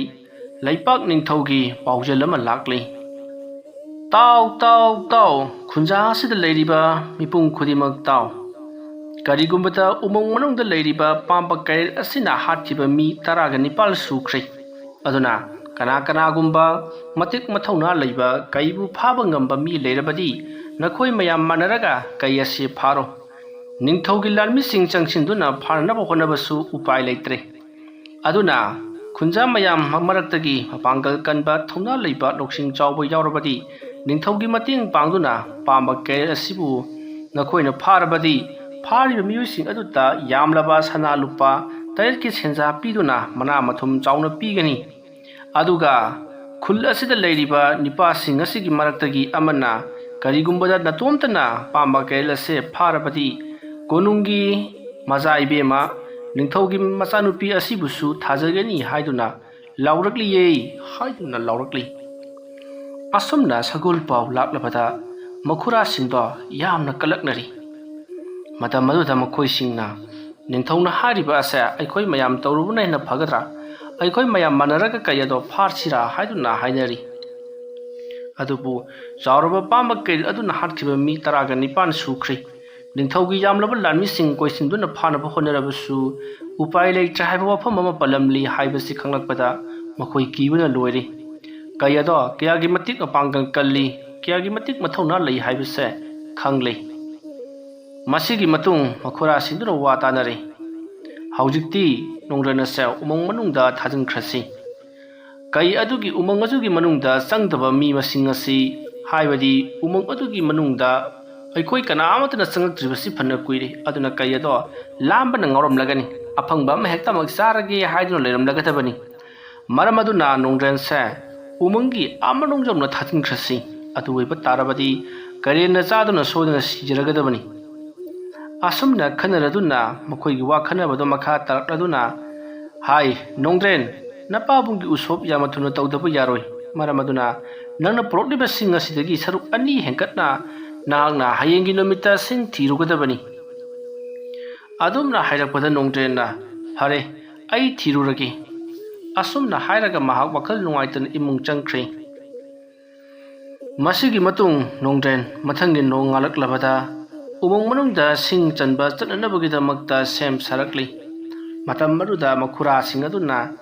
ꯂꯩꯄꯥꯛ ꯅꯤꯡꯊꯧꯒꯤ ꯄꯥꯎꯖꯦꯜ ꯑꯃ ꯂꯥꯛꯂꯤ꯫ "ꯇꯥꯎ, ꯇꯥꯎ, ꯇꯥꯎ, ꯈꯨꯟꯖꯥ ꯑꯁꯤꯗ ꯂꯩꯔꯤꯕ ꯃꯤꯄꯨꯝ ꯈꯨꯗꯤꯡꯃꯛ ꯇꯥꯎ꯫ ꯀꯔꯤꯒꯨꯝꯕꯗ ꯎꯃꯪ ꯃꯅꯨꯡꯗ ꯂꯩꯔꯤꯕ ꯄꯥꯝꯕ ꯀꯩꯔꯦꯜ ꯑꯁꯤꯅ ꯍꯥꯠꯈꯤꯕ ꯃꯤ ꯇꯔꯥꯒ ꯅꯤꯄꯥꯜ ꯁꯨꯈ꯭ꯔꯦ꯫ ꯑꯗꯨꯅ ꯀꯅꯥ ꯀꯅꯥꯒꯨꯝꯕ ꯃꯇꯤꯛ ꯃꯊꯧꯅꯥ ꯂꯩꯕ ꯀꯩꯕꯨ ꯐꯥꯕ ꯉꯝꯕ ꯃꯤ ꯂꯩꯔꯕꯗꯤ ꯅꯈꯣꯏ ꯃꯌꯥꯝ ꯃꯥꯟꯅꯔꯒ ꯀꯩ ꯑꯁꯤ ꯐꯥꯔꯣ꯫ ꯅꯤꯡꯊꯧꯒꯤ ꯂꯥꯟꯃꯤꯁꯤꯡ ꯆꯪꯁꯤꯟꯗꯨꯅ ꯐꯥꯅꯅꯕ ꯍꯣꯠꯅꯕꯁꯨ ꯎꯄꯥꯏ ꯂꯩꯇ꯭ꯔꯦ꯫ ꯑꯗꯨꯅ ꯈꯨꯟꯖꯥ ꯃꯌꯥꯝ ꯃꯔꯛꯇꯒꯤ ꯃꯄꯥꯡꯒꯜ ꯀꯟꯕ, ꯊꯧꯅꯥ ꯂꯩꯕ, ꯂꯧꯁꯤꯡ ꯆꯥꯎꯕ ꯌꯥꯎꯔꯕꯗꯤ ꯅꯤꯡꯊꯧꯒꯤ ꯃꯇꯦꯡ ꯄꯥꯡꯗꯨꯅ ꯄꯥꯝꯕ ꯀꯩꯔꯦꯜ ꯑꯁꯤꯕꯨ ꯅꯈꯣꯏꯅ ꯐꯥꯔꯕꯗꯤ ꯐꯥꯔꯤꯕ ꯃꯤꯑꯣꯏꯁꯤꯡ ꯑꯗꯨꯗ ꯌꯥꯝꯂꯕ ꯁꯅꯥ ꯂꯨꯄꯥ ꯇꯔꯦꯠꯀꯤ ꯁꯦꯟꯖꯥ ꯄꯤꯗꯨꯅ ꯃꯅꯥ ꯃꯊꯨꯝ ꯆꯥꯎꯅ ꯄꯤꯒꯅꯤ꯫ ꯑꯗꯨꯒ ꯈꯨꯜ ꯑꯁꯤꯗ ꯂꯩꯔꯤꯕ ꯅꯤꯄꯥꯁꯤꯡ ꯑꯁꯤꯒꯤ ꯃꯔꯛꯇꯒꯤ ꯑꯃꯅ ꯀꯔꯤꯒꯨꯝꯕꯗ ꯅꯇꯣꯝꯇꯅ ꯄꯥꯝꯕ ꯀꯩꯔꯦꯜ ꯑꯁꯦ ꯐꯥꯔꯕꯗꯤ ꯀꯣꯅꯨꯡꯒꯤ ꯃꯆꯥ ꯏꯕꯦꯝꯃ, ꯅꯤꯡꯊꯧꯒꯤ ꯃꯆꯥꯅꯨꯄꯤ ꯑꯁꯤꯕꯨꯁꯨ ꯊꯥꯖꯒꯅꯤ ꯍꯥꯏꯗꯨꯅ ꯂꯥꯎꯔꯛꯂꯤꯌꯦ" ꯍꯥꯏꯗꯨꯅ ꯂꯥꯎꯔꯛꯂꯤ꯫ ꯑꯁꯨꯝꯅ ꯁꯒꯣꯜ ꯄꯥꯎ ꯂꯥꯛꯂꯕꯗ ꯃꯈꯨꯔꯥꯁꯤꯡꯗꯣ ꯌꯥꯝꯅ ꯀꯂꯛꯅꯔꯤ꯫ ꯃꯇꯝ ꯑꯗꯨꯗ ꯃꯈꯣꯏꯁꯤꯡꯅ, "ꯅꯤꯡꯊꯧꯅ ꯍꯥꯏꯔꯤꯕ ꯑꯁꯦ ꯑꯩꯈꯣꯏ ꯃꯌꯥꯝ ꯇꯧꯔꯨꯕꯅ ꯍꯦꯟꯅ ꯐꯒꯗ꯭ꯔꯥ? ꯑꯩꯈꯣꯏ ꯃꯌꯥꯝ ꯃꯥꯟꯅꯔꯒ ꯀꯩ ꯑꯗꯣ ꯐꯥꯔꯁꯤꯔꯥ?" ꯍꯥꯏꯗꯨꯅ ꯍꯥꯏꯅꯔꯤ꯫ ꯑꯗꯨꯕꯨ ꯆꯥꯎꯔꯕ ꯄꯥꯝꯕ ꯀꯩ ꯑꯗꯨꯅ ꯍꯥꯠꯈꯤꯕ ꯃꯤ ꯇꯔꯥꯒ ꯅꯤꯄꯥꯟ ꯁꯨꯈ꯭ꯔꯦ꯫ ꯅꯤꯡꯊꯧꯒꯤ ꯌꯥꯝꯂꯕ ꯂꯥꯟꯃꯤꯁꯤꯡ ꯀꯣꯏꯁꯤꯟꯗꯨꯅ ꯐꯥꯅꯕ ꯍꯣꯠꯅꯔꯕꯁꯨ ꯎꯄꯥꯏ ꯂꯩꯇ꯭ꯔꯦ ꯍꯥꯏꯕ ꯋꯥꯐꯝ ꯑꯃ ꯄꯜꯂꯝꯂꯤ ꯍꯥꯏꯕꯁꯤ ꯈꯪꯂꯛꯄꯗ ꯃꯈꯣꯏ ꯀꯤꯕꯅ ꯂꯣꯏꯔꯦ꯫ ꯀꯩ ꯑꯗꯣ ꯀꯌꯥꯒꯤ ꯃꯇꯤꯛ ꯃꯄꯥꯡꯒꯜ ꯀꯜꯂꯤ, ꯀꯌꯥꯒꯤ ꯃꯇꯤꯛ ꯃꯊꯧꯅꯥ ꯂꯩ ꯍꯥꯏꯕꯁꯦ ꯈꯪꯂꯦ꯫ ꯃꯁꯤꯒꯤ ꯃꯇꯨꯡ ꯃꯈꯨꯔꯥꯁꯤꯡꯗꯨꯅ ꯋꯥ ꯇꯥꯅꯔꯦ꯫ ꯍꯧꯖꯤꯛꯇꯤ ꯅꯣꯡꯗ꯭ꯔꯦꯟ ꯑꯁꯦ ꯎꯃꯪ ꯃꯅꯨꯡꯗ ꯊꯥꯖꯤꯟꯈ꯭ꯔꯁꯤ꯫ ꯀꯩ ꯑꯗꯨꯒꯤ ꯎꯃꯪ ꯑꯗꯨꯒꯤ ꯃꯅꯨꯡꯗ ꯆꯪꯗꯕ ꯃꯤ ꯃꯁꯤꯡ ꯑꯁꯤ, ꯍꯥꯏꯕꯗꯤ ꯎꯃꯪ ꯑꯗꯨꯒꯤ ꯃꯅꯨꯡꯗ ꯑꯩꯈꯣꯏ ꯀꯅꯥ ꯑꯃꯠꯇꯅ ꯆꯪꯉꯛꯇ꯭ꯔꯤꯕꯁꯤ ꯐꯅ ꯀꯨꯏꯔꯦ꯫ ꯑꯗꯨꯅ ꯀꯩ ꯑꯗꯣ ꯂꯥꯝꯕꯅ ꯉꯥꯎꯔꯝꯂꯒꯅꯤ, ꯑꯐꯪꯕ ꯑꯃ ꯍꯦꯛꯇꯃꯛ ꯆꯥꯔꯒꯦ ꯍꯥꯏꯗꯨꯅ ꯂꯩꯔꯝꯂꯒꯗꯕꯅꯤ꯫ ꯃꯔꯝ ꯑꯗꯨꯅ ꯅꯣꯡꯗ꯭ꯔꯦꯟꯁꯦ ꯎꯃꯪꯒꯤ ꯑꯥ ꯃꯅꯨꯡ ꯌꯧꯅ ꯊꯥꯖꯤꯟꯈ꯭ꯔꯁꯤ꯫ ꯑꯗꯨ ꯑꯣꯏꯕ ꯇꯥꯔꯕꯗꯤ ꯀꯔꯦꯟꯅ ꯆꯥꯗꯨꯅ ꯁꯣꯏꯗꯅ ꯁꯤꯖꯔꯒꯗꯕꯅꯤ꯫ ꯑꯁꯨꯝꯅ ꯈꯟꯅꯔꯗꯨꯅ ꯃꯈꯣꯏꯒꯤ ꯋꯥ ꯈꯟꯅꯕꯗꯨ ꯃꯈꯥ ꯇꯥꯔꯛꯂꯗꯨꯅ, "ꯍꯥꯏ ꯅꯣꯡꯗ꯭ꯔꯦꯟ, ꯅꯄꯥꯕꯨꯡꯒꯤ ꯎꯁꯣꯞ ꯌꯥꯝꯅ ꯊꯨꯅ ꯇꯧꯗꯕ ꯌꯥꯔꯣꯏ꯫ ꯃꯔꯝ ꯑꯗꯨꯅ ꯅꯪꯅ ꯄꯨꯔꯛꯂꯤꯕꯁꯤꯡ ꯑꯁꯤꯗꯒꯤ ꯁꯔꯨꯛ ꯑꯅꯤ ꯍꯦꯟꯒꯠꯅ ꯅꯍꯥꯛꯅ ꯍꯌꯦꯡꯒꯤ ꯅꯨꯃꯤꯠꯇ ꯁꯤꯡ ꯊꯤꯔꯨꯒꯗꯕꯅꯤ꯫" ꯑꯗꯨꯝꯅ ꯍꯥꯏꯔꯛꯄꯗ ꯅꯣꯡꯗ꯭ꯔꯦꯟꯅ, "ꯐꯔꯦ, ꯑꯩ ꯊꯤꯔꯨꯔꯒꯦ꯫" ꯑꯁꯨꯝꯅ ꯍꯥꯏꯔꯒ ꯃꯍꯥꯛ ꯋꯥꯈꯜ ꯅꯨꯡꯉꯥꯏꯇꯅ ꯏꯃꯨꯡ ꯆꯪꯈ꯭ꯔꯦ꯫ ꯃꯁꯤꯒꯤ ꯃꯇꯨꯡ ꯅꯣꯡꯗ꯭ꯔꯦꯟ ꯃꯊꯪꯒꯤ ꯅꯣꯡ ꯉꯥꯜꯂꯛꯂꯕꯗ ꯎꯃꯪ ꯃꯅꯨꯡꯗ ꯁꯤꯡ ꯆꯟꯕ ꯆꯠꯅꯅꯕꯒꯤꯗꯃꯛꯇ ꯁꯦꯝ ꯁꯥꯔꯛꯂꯤ꯫ ꯃꯇꯝ ꯑꯗꯨꯗ ꯃꯈꯨꯔꯥꯁꯤꯡ ꯑꯗꯨꯅ,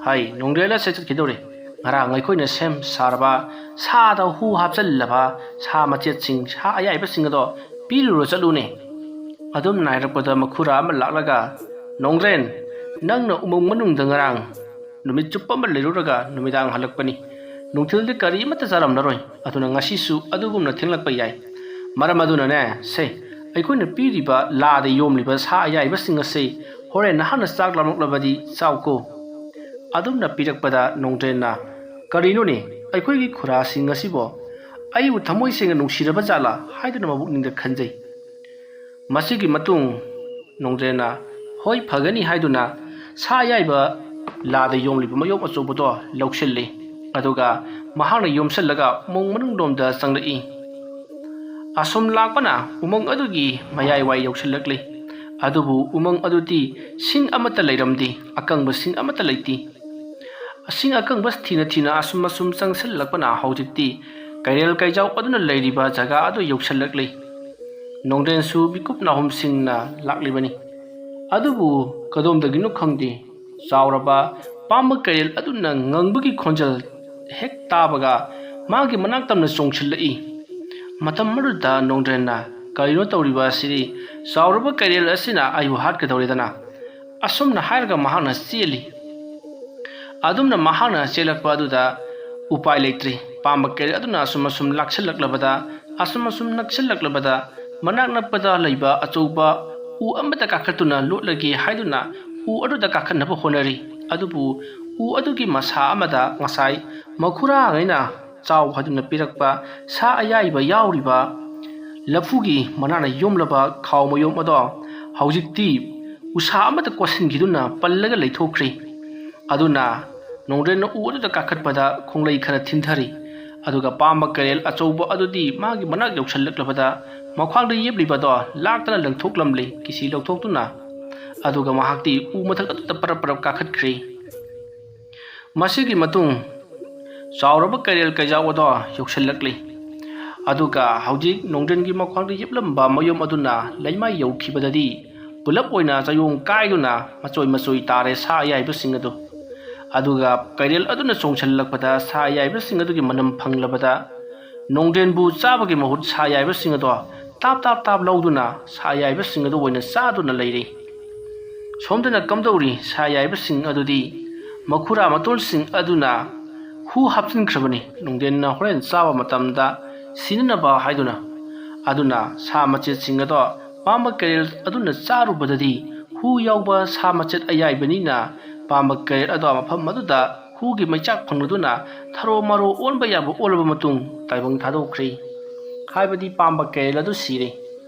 "ꯍꯥꯏ, ꯅꯣꯡꯗ꯭ꯔꯦꯟ ꯑꯁꯦ ꯆꯠꯈꯤꯗꯧꯔꯦ꯫ ꯉꯔꯥꯡ ꯑꯩꯈꯣꯏꯅ ꯁꯦꯝ ꯁꯥꯔꯕ ꯁꯥꯗ ꯍꯨ ꯍꯥꯞꯆꯤꯜꯂꯕ ꯁꯥ ꯃꯆꯦꯠꯁꯤꯡ, ꯁꯥ ꯑꯌꯥꯏꯕꯁꯤꯡ ꯑꯗꯣ ꯄꯤꯔꯨꯔꯣ ꯆꯠꯂꯨꯅꯦ꯫" ꯑꯗꯨꯝꯅ ꯍꯥꯏꯔꯛꯄꯗ ꯃꯈꯨꯔꯥ ꯑꯃ ꯂꯥꯛꯂꯒ, "ꯅꯣꯡꯗ꯭ꯔꯦꯟ, ꯅꯪꯅ ꯎꯃꯪ ꯃꯅꯨꯡꯗ ꯉꯔꯥꯡ ꯅꯨꯃꯤꯠ ꯆꯨꯞꯄ ꯑꯃ ꯂꯩꯔꯨꯔꯒ ꯅꯨꯃꯤꯗꯥꯡ ꯍꯜꯂꯛꯄꯅꯤ꯫ ꯅꯨꯡꯊꯤꯜꯗꯤ ꯀꯔꯤ ꯑꯃꯠꯇ ꯆꯥꯔꯝꯂꯔꯣꯏ꯫ ꯑꯗꯨꯅ ꯉꯁꯤꯁꯨ ꯑꯗꯨꯒꯨꯝꯅ ꯊꯦꯡꯂꯛꯄ ꯌꯥꯏ꯫ ꯃꯔꯝ ꯑꯗꯨꯅꯅꯦ, ꯁꯦ, ꯑꯩꯈꯣꯏꯅ ꯄꯤꯔꯤꯕ ꯂꯥꯗ ꯌꯣꯝꯂꯤꯕ ꯁꯥ ꯑꯌꯥꯏꯕꯁꯤꯡ ꯑꯁꯤ ꯍꯣꯔꯦꯟ ꯅꯍꯥꯛꯅ ꯆꯥꯛ ꯂꯥꯝꯂꯛꯂꯕꯗꯤ ꯆꯥꯎꯀꯣ꯫" ꯑꯗꯨꯝꯅ ꯄꯤꯔꯛꯄꯗ ꯅꯣꯡꯗ꯭ꯔꯦꯟꯅ, "ꯀꯔꯤꯅꯣꯅꯦ, ꯑꯩꯈꯣꯏꯒꯤ ꯈꯨꯔꯥꯁꯤꯡ ꯑꯁꯤꯕꯣ ꯑꯩꯕꯨ ꯊꯃꯣꯏ ꯁꯦꯡꯅ ꯅꯨꯡꯁꯤꯔꯕ ꯖꯥꯠꯂꯥ?" ꯍꯥꯏꯗꯨꯅ ꯃꯕꯨꯛꯅꯤꯡꯗ ꯈꯟꯖꯩ꯫ ꯃꯁꯤꯒꯤ ꯃꯇꯨꯡ ꯅꯣꯡꯗ꯭ꯔꯦꯟꯅ "ꯍꯣꯏ, ꯐꯒꯅꯤ" ꯍꯥꯏꯗꯨꯅ ꯁꯥ ꯑꯌꯥꯏꯕ ꯂꯥꯗ ꯌꯣꯝꯂꯤꯕ ꯃꯌꯣꯝ ꯑꯆꯧꯕꯗꯣ ꯂꯧꯁꯤꯜꯂꯤ꯫ ꯑꯗꯨꯒ ꯃꯍꯥꯛꯅ ꯌꯣꯝꯁꯤꯜꯂꯒ ꯎꯃꯪ ꯃꯅꯨꯡꯂꯣꯝꯗ ꯆꯪꯂꯛꯏ꯫ ꯑꯁꯨꯝ ꯂꯥꯛꯄꯅ ꯎꯃꯪ ꯑꯗꯨꯒꯤ ꯃꯌꯥꯏꯋꯥꯏ ꯌꯧꯁꯤꯜꯂꯛꯂꯤ꯫ ꯑꯗꯨꯕꯨ ꯎꯃꯪ ꯑꯗꯨꯗꯤ ꯁꯤꯡ ꯑꯃꯠꯇ ꯂꯩꯔꯝꯗꯦ, ꯑꯀꯪꯕ ꯁꯤꯡ ꯑꯃꯠꯇ ꯂꯩꯇꯦ꯫ ꯁꯤꯡ ꯑꯀꯪꯕ ꯊꯤꯅ ꯊꯤꯅ ꯑꯁꯨꯝ ꯑꯁꯨꯝ ꯆꯪꯁꯤꯜꯂꯛꯄꯅ ꯍꯧꯖꯤꯛꯇꯤ ꯀꯩꯔꯦꯜ ꯀꯩꯖꯥꯎ ꯑꯗꯨꯅ ꯂꯩꯔꯤꯕ ꯖꯒꯥ ꯑꯗꯨ ꯌꯧꯁꯤꯜꯂꯛꯂꯤ꯫ ꯅꯣꯡꯗ꯭ꯔꯦꯟꯁꯨ ꯃꯤꯀꯨꯞ ꯅꯥꯍꯨꯝꯁꯤꯡꯅ ꯂꯥꯛꯂꯤꯕꯅꯤ꯫ ꯑꯗꯨꯕꯨ ꯀꯗꯣꯝꯗꯒꯤꯅꯣ ꯈꯪꯗꯦ, ꯆꯥꯎꯔꯕ ꯄꯥꯝꯕ ꯀꯩꯔꯦꯜ ꯑꯗꯨꯅ ꯉꯪꯕꯒꯤ ꯈꯣꯟꯖꯦꯜ ꯍꯦꯛ ꯇꯥꯕꯒ ꯃꯥꯒꯤ ꯃꯅꯥꯛ ꯇꯝꯅ ꯆꯣꯡꯁꯤꯜꯂꯛꯏ꯫ ꯃꯇꯝ ꯑꯗꯨꯗ ꯅꯣꯡꯗ꯭ꯔꯦꯟꯅ, "ꯀꯔꯤꯅꯣ ꯇꯧꯔꯤꯕ ꯑꯁꯤꯗꯤ? ꯆꯥꯎꯔꯕ ꯀꯩꯔꯦꯜ ꯑꯁꯤꯅ ꯑꯩꯕꯨ ꯍꯥꯠꯀꯗꯧꯔꯦꯗꯅ!" ꯑꯁꯨꯝꯅ ꯍꯥꯏꯔꯒ ꯃꯍꯥꯛꯅ ꯆꯦꯜꯂꯤ꯫ ꯑꯗꯨꯝꯅ ꯃꯍꯥꯛꯅ ꯆꯦꯜꯂꯛꯄ ꯑꯗꯨꯗ ꯎꯄꯥꯏ ꯂꯩꯇ꯭ꯔꯤ꯫ ꯄꯥꯝꯕ ꯀꯩꯔꯦꯜ ꯑꯗꯨꯅ ꯑꯁꯨꯝ ꯑꯁꯨꯝ ꯂꯥꯛꯁꯤꯜꯂꯛꯂꯕꯗ, ꯑꯁꯨꯝ ꯑꯁꯨꯝ ꯅꯛꯁꯤꯜꯂꯛꯂꯕꯗ, ꯃꯅꯥꯛ ꯅꯛꯄꯗ ꯂꯩꯕ ꯑꯆꯧꯕ ꯎ ꯑꯃꯗ ꯀꯥꯈꯠꯇꯨꯅ ꯂꯣꯠꯂꯒꯦ ꯍꯥꯏꯗꯨꯅ ꯎ ꯑꯗꯨꯗ ꯀꯥꯈꯠꯅꯕ ꯍꯣꯠꯅꯔꯤ꯫ ꯑꯗꯨꯕꯨ ꯎ ꯑꯗꯨꯒꯤ ꯃꯁꯥ ꯑꯃꯗ ꯉꯁꯥꯏ ꯃꯈꯨꯔꯥꯉꯩꯅ ꯆꯥꯎ ꯍꯥꯏꯗꯨꯅ ꯄꯤꯔꯛꯄ ꯁꯥ ꯑꯌꯥꯏꯕ ꯌꯥꯎꯔꯤꯕ ꯂꯐꯨꯒꯤ ꯃꯅꯥꯅ ꯌꯣꯝꯂꯕ ꯈꯥꯎ ꯃꯌꯣꯝ ꯑꯗꯣ ꯍꯧꯖꯤꯛꯇꯤ ꯎꯁꯥ ꯑꯃꯗ ꯀꯣꯠꯁꯤꯟꯈꯤꯗꯨꯅ ꯄꯜꯂꯒ ꯂꯩꯊꯣꯛꯈ꯭ꯔꯤ꯫ ꯑꯗꯨꯅ ꯅꯣꯡꯗ꯭ꯔꯦꯟꯅ ꯎ ꯑꯗꯨꯗ ꯀꯥꯈꯠꯄꯗ ꯈꯣꯡꯂꯩ ꯈꯔ ꯊꯤꯟꯊꯔꯤ꯫ ꯑꯗꯨꯒ ꯄꯥꯝꯕ ꯀꯩꯔꯦꯜ ꯑꯆꯧꯕ ꯑꯗꯨꯗꯤ ꯃꯥꯒꯤ ꯃꯅꯥꯛ ꯌꯧꯁꯤꯜꯂꯛꯂꯕꯗ ꯃꯈ꯭ꯋꯥꯡꯗ ꯌꯦꯞꯂꯤꯕꯗꯣ ꯂꯥꯛꯇꯅ ꯂꯪꯊꯣꯛꯂꯝꯂꯤ, ꯀꯤꯁꯤ ꯂꯧꯊꯣꯛꯇꯨꯅ꯫ ꯑꯗꯨꯒ ꯃꯍꯥꯛꯇꯤ ꯎ ꯃꯊꯛ ꯑꯗꯨꯗ ꯄꯔꯞ ꯄꯔꯞ ꯀꯥꯈꯠꯈ꯭ꯔꯤ꯫ ꯃꯁꯤꯒꯤ ꯃꯇꯨꯡ ꯆꯥꯎꯔꯕ ꯀꯩꯔꯦꯜ ꯀꯩꯖꯥꯎ ꯑꯗꯣ ꯌꯧꯁꯤꯜꯂꯛꯂꯤ꯫ ꯑꯗꯨꯒ ꯍꯧꯖꯤꯛ ꯅꯣꯡꯗ꯭ꯔꯦꯟꯒꯤ ꯃꯈ꯭ꯋꯥꯡꯗ ꯌꯦꯞꯂꯝꯕ ꯃꯌꯨꯝ ꯑꯗꯨꯅ ꯂꯩꯃꯥꯏ ꯌꯧꯈꯤꯕꯗꯗꯤ ꯄꯨꯂꯞ ꯑꯣꯏꯅ ꯆꯌꯣꯡ ꯀꯥꯏꯗꯨꯅ ꯃꯆꯣꯏ ꯃꯆꯣꯏ ꯇꯥꯔꯦ ꯁꯥ ꯑꯌꯥꯏꯕꯁꯤꯡ ꯑꯗꯨ꯫ ꯑꯗꯨꯒ ꯀꯩꯔꯦꯜ ꯑꯗꯨꯅ ꯆꯣꯡꯁꯤꯜꯂꯛꯄꯗ ꯁꯥ ꯑꯌꯥꯏꯕꯁꯤꯡ ꯑꯗꯨꯒꯤ ꯃꯅꯝ ꯐꯪꯂꯕꯗ ꯅꯣꯡꯗ꯭ꯔꯦꯟꯕꯨ ꯆꯥꯕꯒꯤ ꯃꯍꯨꯠ ꯁꯥ ꯑꯌꯥꯏꯕꯁꯤꯡ ꯑꯗꯣ ꯇꯥꯞ ꯇꯥꯞ ꯇꯥꯞ ꯂꯧꯗꯨꯅ ꯁꯥ ꯑꯌꯥꯏꯕꯁꯤꯡ ꯑꯗꯨ ꯑꯣꯏꯅ ꯆꯥꯗꯨꯅ ꯂꯩꯔꯤ꯫ ꯁꯣꯝꯗꯅ ꯀꯝꯗꯧꯔꯤ? ꯁꯥ ꯑꯌꯥꯏꯕꯁꯤꯡ ꯑꯗꯨꯗꯤ ꯃꯈꯨꯔꯥ ꯃꯇꯣꯟꯁꯤꯡ ꯑꯗꯨꯅ ꯍꯨ ꯍꯥꯞꯆꯤꯟꯈ꯭ꯔꯕꯅꯤ꯫ ꯅꯣꯡꯗꯦꯟꯅ ꯍꯣꯔꯦꯟ ꯆꯥꯕ ꯃꯇꯝꯗ ꯁꯤꯅꯅꯕ ꯍꯥꯏꯗꯨꯅ꯫ ꯑꯗꯨꯅ ꯁꯥ ꯃꯆꯦꯠꯁꯤꯡ ꯑꯗꯣ ꯄꯥꯝꯕ ꯀꯩꯔꯦꯜ ꯑꯗꯨꯅ ꯆꯥꯔꯨꯕꯗꯗꯤ ꯍꯨ ꯌꯥꯎꯕ ꯁꯥ ꯃꯆꯦꯠ ꯑꯌꯥꯏꯕꯅꯤꯅ ꯄꯥꯝꯕ ꯀꯩꯔꯦꯜ ꯑꯗꯣ ꯃꯐꯝ ꯑꯗꯨꯗ ꯍꯨꯒꯤ ꯃꯩꯆꯥꯛ ꯐꯪꯂꯗꯨꯅ ꯊꯔꯣ ꯃꯔꯣ ꯑꯣꯟꯕ ꯌꯥꯕ ꯑꯣꯜꯂꯕ ꯃꯇꯨꯡ ꯇꯥꯏꯕꯪ ꯊꯥꯗꯣꯛꯈ꯭ꯔꯦ꯫ ꯍꯥꯏꯕꯗꯤ ꯄꯥꯝꯕ ꯀꯩꯔꯦꯜ ꯑꯗꯨ ꯁꯤꯔꯦ꯫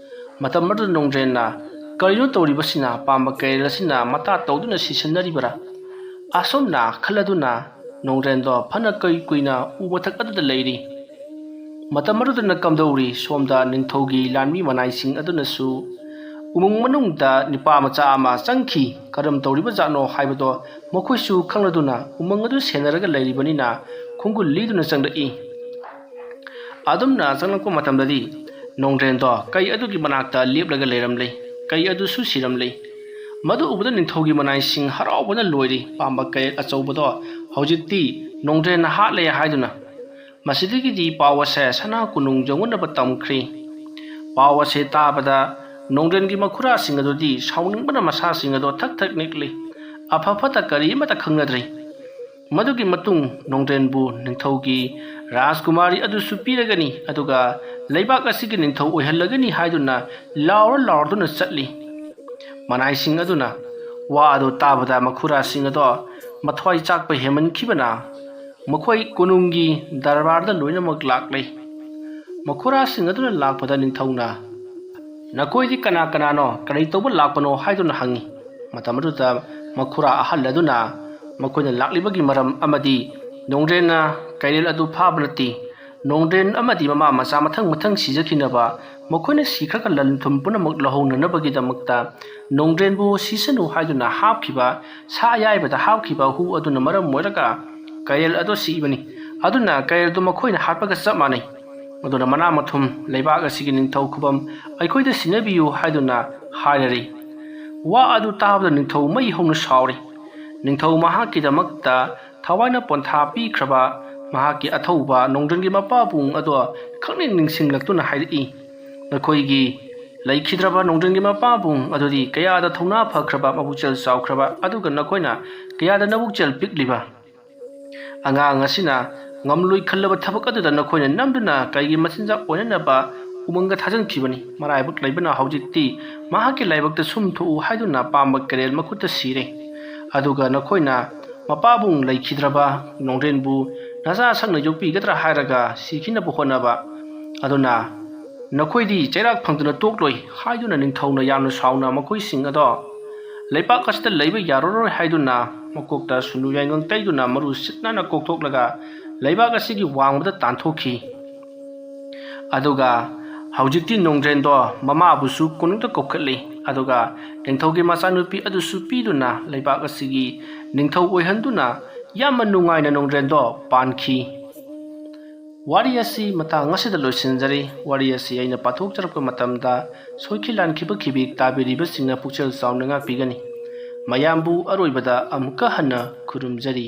ꯃꯇꯝ ꯑꯗꯨꯗ ꯅꯣꯡꯗ꯭ꯔꯦꯟꯅ, "ꯀꯔꯤꯅꯣ ꯇꯧꯔꯤꯕꯁꯤꯅ? ꯄꯥꯝꯕ ꯀꯩꯔꯦꯜ ꯑꯁꯤꯅ ꯃꯇꯥ ꯇꯧꯗꯨꯅ ꯁꯤꯁꯟꯅꯔꯤꯕꯔꯥ?" ꯑꯁꯨꯝꯅ ꯈꯜꯂꯗꯨꯅ ꯅꯣꯡꯗ꯭ꯔꯦꯟꯗꯣ ꯐꯅ ꯀꯩ ꯀꯨꯏꯅ ꯎ ꯃꯊꯛ ꯑꯗꯨꯗ ꯂꯩꯔꯤ꯫ ꯃꯇꯝ ꯑꯗꯨꯗꯅ ꯀꯝꯗꯧꯔꯤ, ꯁꯣꯝꯗ ꯅꯤꯡꯊꯧꯒꯤ ꯂꯥꯟꯃꯤ ꯃꯅꯥꯏꯁꯤꯡ ꯑꯗꯨꯅꯁꯨ ꯎꯃꯪ ꯃꯅꯨꯡꯗ ꯅꯨꯄꯥ ꯃꯆꯥ ꯑꯃ ꯆꯪꯈꯤ, ꯀꯔꯝ ꯇꯧꯔꯤꯕ ꯖꯥꯠꯅꯣ ꯍꯥꯏꯕꯗꯣ ꯃꯈꯣꯏꯁꯨ ꯈꯪꯂꯗꯨꯅ ꯎꯃꯪ ꯑꯗꯨ ꯁꯦꯟꯅꯔꯒ ꯂꯩꯔꯤꯕꯅꯤꯅ ꯈꯣꯡꯒꯨꯜ ꯂꯤꯗꯨꯅ ꯆꯪꯂꯛꯏ꯫ ꯑꯗꯨꯝꯅ ꯆꯪꯂꯛꯄ ꯃꯇꯝꯗꯗꯤ ꯅꯣꯡꯗ꯭ꯔꯦꯟꯗꯣ ꯀꯩ ꯑꯗꯨꯒꯤ ꯃꯅꯥꯛꯇ ꯂꯦꯞꯂꯒ ꯂꯩꯔꯝꯂꯦ꯫ ꯀꯩ ꯑꯗꯨꯁꯨ ꯁꯤꯔꯝꯂꯦ꯫ ꯃꯗꯨ ꯎꯕꯗ ꯅꯤꯡꯊꯧꯒꯤ ꯃꯅꯥꯏꯁꯤꯡ ꯍꯔꯥꯎꯕꯅ ꯂꯣꯏꯔꯦ꯫ ꯄꯥꯝꯕ ꯀꯩ ꯑꯆꯧꯕꯗꯣ ꯍꯧꯖꯤꯛꯇꯤ ꯅꯣꯡꯗ꯭ꯔꯦꯟꯅ ꯍꯥꯠꯂꯦ ꯍꯥꯏꯗꯨꯅ꯫ ꯃꯁꯤꯗꯒꯤꯗꯤ ꯄꯥꯎ ꯑꯁꯦ ꯁꯅꯥ ꯀꯣꯅꯨꯡ ꯌꯧꯅꯅꯕ ꯇꯝꯈ꯭ꯔꯦ꯫ ꯄꯥꯎ ꯑꯁꯦ ꯇꯥꯕꯗ ꯅꯣꯡꯗ꯭ꯔꯦꯟꯒꯤ ꯃꯈꯨꯔꯥꯁꯤꯡ ꯑꯗꯨꯗꯤ ꯁꯥꯎꯅꯤꯡꯕꯅ ꯃꯁꯥꯁꯤꯡ ꯑꯗꯣ ꯊꯛ ꯊꯛ ꯅꯤꯛꯂꯤ꯫ ꯑꯐ ꯐꯠꯇ ꯀꯔꯤ ꯑꯃꯠꯇ ꯈꯪꯅꯗ꯭ꯔꯦ꯫ ꯃꯗꯨꯒꯤ ꯃꯇꯨꯡ ꯅꯣꯡꯗ꯭ꯔꯦꯟꯕꯨ ꯅꯤꯡꯊꯧꯒꯤ ꯔꯥꯖꯀꯨꯃꯥꯔꯤ ꯑꯗꯨꯁꯨ ꯄꯤꯔꯒꯅꯤ, ꯑꯗꯨꯒ ꯂꯩꯕꯥꯛ ꯑꯁꯤꯒꯤ ꯅꯤꯡꯊꯧ ꯑꯣꯏꯍꯜꯂꯒꯅꯤ ꯍꯥꯏꯗꯨꯅ ꯂꯥꯎꯔ ꯂꯥꯎꯔꯗꯨꯅ ꯆꯠꯂꯤ꯫ ꯃꯅꯥꯏꯁꯤꯡ ꯑꯗꯨꯅ ꯋꯥ ꯑꯗꯨ ꯇꯥꯕꯗ ꯃꯈꯨꯔꯥꯁꯤꯡ ꯑꯗꯣ ꯃꯊ꯭ꯋꯥꯏ ꯆꯥꯛꯄ ꯍꯦꯟꯃꯟꯈꯤꯕꯅ ꯃꯈꯣꯏ ꯀꯣꯅꯨꯡꯒꯤ ꯗꯔꯕꯥꯔꯗ ꯂꯣꯏꯅꯃꯛ ꯂꯥꯛꯂꯦ꯫ ꯃꯈꯨꯔꯥꯁꯤꯡ ꯑꯗꯨꯅ ꯂꯥꯛꯄꯗ ꯅꯤꯡꯊꯧꯅ, "ꯅꯈꯣꯏꯗꯤ ꯀꯅꯥ ꯀꯅꯥꯅꯣ, ꯀꯔꯤ ꯇꯧꯕ ꯂꯥꯛꯄꯅꯣ?" ꯍꯥꯏꯗꯨꯅ ꯍꯪꯉꯤ꯫ ꯃꯇꯝ ꯑꯗꯨꯗ ꯃꯈꯨꯔꯥ ꯑꯍꯜ ꯑꯗꯨꯅ ꯃꯈꯣꯏꯅ ꯂꯥꯛꯂꯤꯕꯒꯤ ꯃꯔꯝ ꯑꯃꯗꯤ ꯅꯣꯡꯗ꯭ꯔꯦꯟꯅ ꯀꯩꯔꯦꯜ ꯑꯗꯨ ꯐꯥꯕ ꯅꯠꯇꯦ, ꯅꯣꯡꯗ꯭ꯔꯦꯟ ꯑꯃꯗꯤ ꯃꯃꯥ ꯃꯆꯥ ꯃꯊꯪ ꯃꯊꯪ ꯁꯤꯖꯈꯤꯅꯕ, ꯃꯈꯣꯏꯅ ꯁꯤꯈ꯭ꯔꯒ ꯂꯟ ꯊꯨꯝ ꯄꯨꯝꯅꯃꯛ ꯂꯧꯍꯧꯅꯅꯕꯒꯤꯗꯃꯛꯇ ꯅꯣꯡꯗ꯭ꯔꯦꯟꯕꯨ ꯁꯤꯁꯅꯨ ꯍꯥꯏꯗꯨꯅ ꯍꯥꯞꯈꯤꯕ, ꯁꯥ ꯑꯌꯥꯏꯕꯗ ꯍꯥꯞꯈꯤꯕ ꯍꯨ ꯑꯗꯨꯅ ꯃꯔꯝ ꯑꯣꯏꯔꯒ ꯀꯩꯔꯦꯜ ꯑꯗꯨ ꯁꯤꯕꯅꯤ꯫ ꯑꯗꯨꯅ ꯀꯩꯔꯦꯜꯗꯨ ꯃꯈꯣꯏꯅ ꯍꯥꯠꯄꯒ ꯆꯞ ꯃꯥꯟꯅꯩ꯫ ꯑꯗꯨꯅ ꯃꯅꯥ ꯃꯊꯨꯝ ꯂꯩꯕꯥꯛ ꯑꯁꯤꯒꯤ ꯅꯤꯡꯊꯧ ꯈꯨꯕꯝ ꯑꯩꯈꯣꯏꯗ ꯁꯤꯟꯅꯕꯤꯌꯨ ꯍꯥꯏꯗꯨꯅ ꯍꯥꯏꯔꯔꯤ꯫ ꯋꯥ ꯑꯗꯨ ꯇꯥꯕꯗ ꯅꯤꯡꯊꯧ ꯃꯩ ꯍꯧꯅ ꯁꯥꯎꯔꯤ꯫ ꯅꯤꯡꯊꯧ ꯃꯍꯥꯛꯀꯤꯗꯃꯛꯇ ꯊꯋꯥꯏꯅ ꯄꯣꯟꯊꯥ ꯄꯤꯈ꯭ꯔꯕ ꯃꯍꯥꯛꯀꯤ ꯑꯊꯧꯕ ꯅꯣꯡꯗ꯭ꯔꯦꯟꯒꯤ ꯃꯄꯥꯕꯨꯡ ꯑꯗꯣ ꯈꯪꯅꯤꯡ ꯅꯤꯡꯁꯤꯡꯂꯛꯇꯨꯅ ꯍꯥꯏꯔꯛꯏ, "ꯅꯈꯣꯏꯒꯤ ꯂꯩꯈꯤꯗ꯭ꯔꯕ ꯅꯣꯡꯗ꯭ꯔꯦꯟꯒꯤ ꯃꯄꯥꯕꯨꯡ ꯑꯗꯨꯗꯤ ꯀꯌꯥꯗ ꯊꯧꯅꯥ ꯐꯈ꯭ꯔꯕ, ꯃꯄꯨꯛꯆꯦꯜ ꯆꯥꯎꯈ꯭ꯔꯕ, ꯑꯗꯨꯒ ꯅꯈꯣꯏꯅ ꯀꯌꯥꯗ ꯅꯕꯨꯛꯆꯦꯜ ꯄꯤꯛꯂꯤꯕ꯫ ꯑꯉꯥꯡ ꯑꯁꯤꯅ ꯉꯝꯂꯣꯏ ꯈꯜꯂꯕ ꯊꯕꯛ ꯑꯗꯨꯗ ꯅꯈꯣꯏꯅ ꯅꯝꯗꯨꯅ ꯀꯩꯒꯤ ꯃꯆꯤꯟꯖꯥꯛ ꯑꯣꯏꯅꯅꯕ ꯎꯃꯪꯗ ꯊꯥꯖꯤꯟꯈꯤꯕꯅꯤ꯫ ꯃꯔꯥꯏꯕꯛ ꯂꯩꯕꯅ ꯍꯧꯖꯤꯛꯇꯤ ꯃꯍꯥꯛꯀꯤ ꯂꯥꯏꯕꯛꯇ ꯁꯨꯝ ꯊꯣꯛꯎ ꯍꯥꯏꯗꯨꯅ ꯄꯥꯝꯕ ꯀꯩꯔꯦꯜ ꯃꯈꯨꯠꯇ ꯁꯤꯔꯦ꯫ ꯑꯗꯨꯒ ꯅꯈꯣꯏꯅ ꯃꯄꯥꯕꯨꯡ ꯂꯩꯈꯤꯗ꯭ꯔꯕ ꯅꯣꯡꯗ꯭ꯔꯦꯟꯕꯨ ꯅꯆꯥ ꯁꯛꯅ ꯌꯣꯛꯄꯤꯒꯗ꯭ꯔꯥ ꯍꯥꯏꯔꯒ ꯁꯤꯈꯤꯅꯕ ꯍꯣꯠꯅꯕ꯫ ꯑꯗꯨꯅ "ꯅꯈꯣꯏꯗꯤ ꯆꯩꯔꯥꯛ ꯐꯪꯗꯅ ꯇꯣꯛꯂꯣꯏ" ꯍꯥꯏꯗꯨꯅ ꯅꯤꯡꯊꯧꯅ ꯌꯥꯝꯅ ꯁꯥꯎꯅ ꯃꯈꯣꯏꯁꯤꯡ ꯑꯗꯣ ꯂꯩꯕꯥꯛ ꯑꯁꯤꯗ ꯂꯩꯕ ꯌꯥꯔꯔꯣꯏ ꯍꯥꯏꯗꯨꯅ ꯃꯀꯣꯛꯇ ꯁꯨꯅꯨ ꯌꯥꯏꯉꯪ ꯇꯩꯗꯨꯅ ꯃꯔꯨ ꯁꯤꯠꯅꯅ ꯀꯣꯛꯊꯣꯛꯂꯒ ꯂꯩꯕꯥꯛ ꯑꯁꯤꯒꯤ ꯋꯥꯡꯃꯗ ꯇꯥꯟꯊꯣꯛꯈꯤ꯫ ꯑꯗꯨꯒ ꯍꯧꯖꯤꯛꯇꯤ ꯅꯣꯡꯗ꯭ꯔꯦꯟꯗꯣ ꯃꯃꯥꯕꯨꯁꯨ ꯀꯣꯅꯨꯡꯗ ꯀꯧꯈꯠꯂꯤ꯫ ꯑꯗꯨꯒ ꯅꯤꯡꯊꯧꯒꯤ ꯃꯆꯥꯅꯨꯄꯤ ꯑꯗꯨꯁꯨ ꯄꯤꯗꯨꯅ ꯂꯩꯕꯥꯛ ꯑꯁꯤꯒꯤ ꯅꯤꯡꯊꯧ ꯑꯣꯏꯍꯟꯗꯨꯅ ꯌꯥꯝꯅ ꯅꯨꯡꯉꯥꯏꯅ ꯅꯣꯡꯗ꯭ꯔꯦꯟꯗꯣ ꯄꯥꯟꯈꯤ꯫ ꯋꯥꯔꯤ ꯑꯁꯤ ꯃꯇꯥꯡ ꯑꯁꯤꯗ ꯂꯣꯏꯁꯤꯟꯖꯔꯤ꯫ ꯋꯥꯔꯤ ꯑꯁꯤ ꯑꯩꯅ ꯄꯥꯊꯣꯛꯆꯔꯛꯄ ꯃꯇꯝꯗ ꯁꯣꯏꯈꯤ ꯂꯥꯟꯈꯤꯕ ꯈꯤꯕꯤꯛ ꯇꯥꯕꯤꯔꯤꯕꯁꯤꯡꯅ ꯄꯨꯛꯆꯦꯜ ꯆꯥꯎꯅ ꯉꯥꯛꯄꯤꯒꯅꯤ꯫ ꯃꯌꯥꯝꯕꯨ ꯑꯔꯣꯏꯕꯗ ꯑꯃꯨꯛꯀ ꯍꯟꯅ ꯈꯨꯔꯨꯝꯖꯔꯤ꯫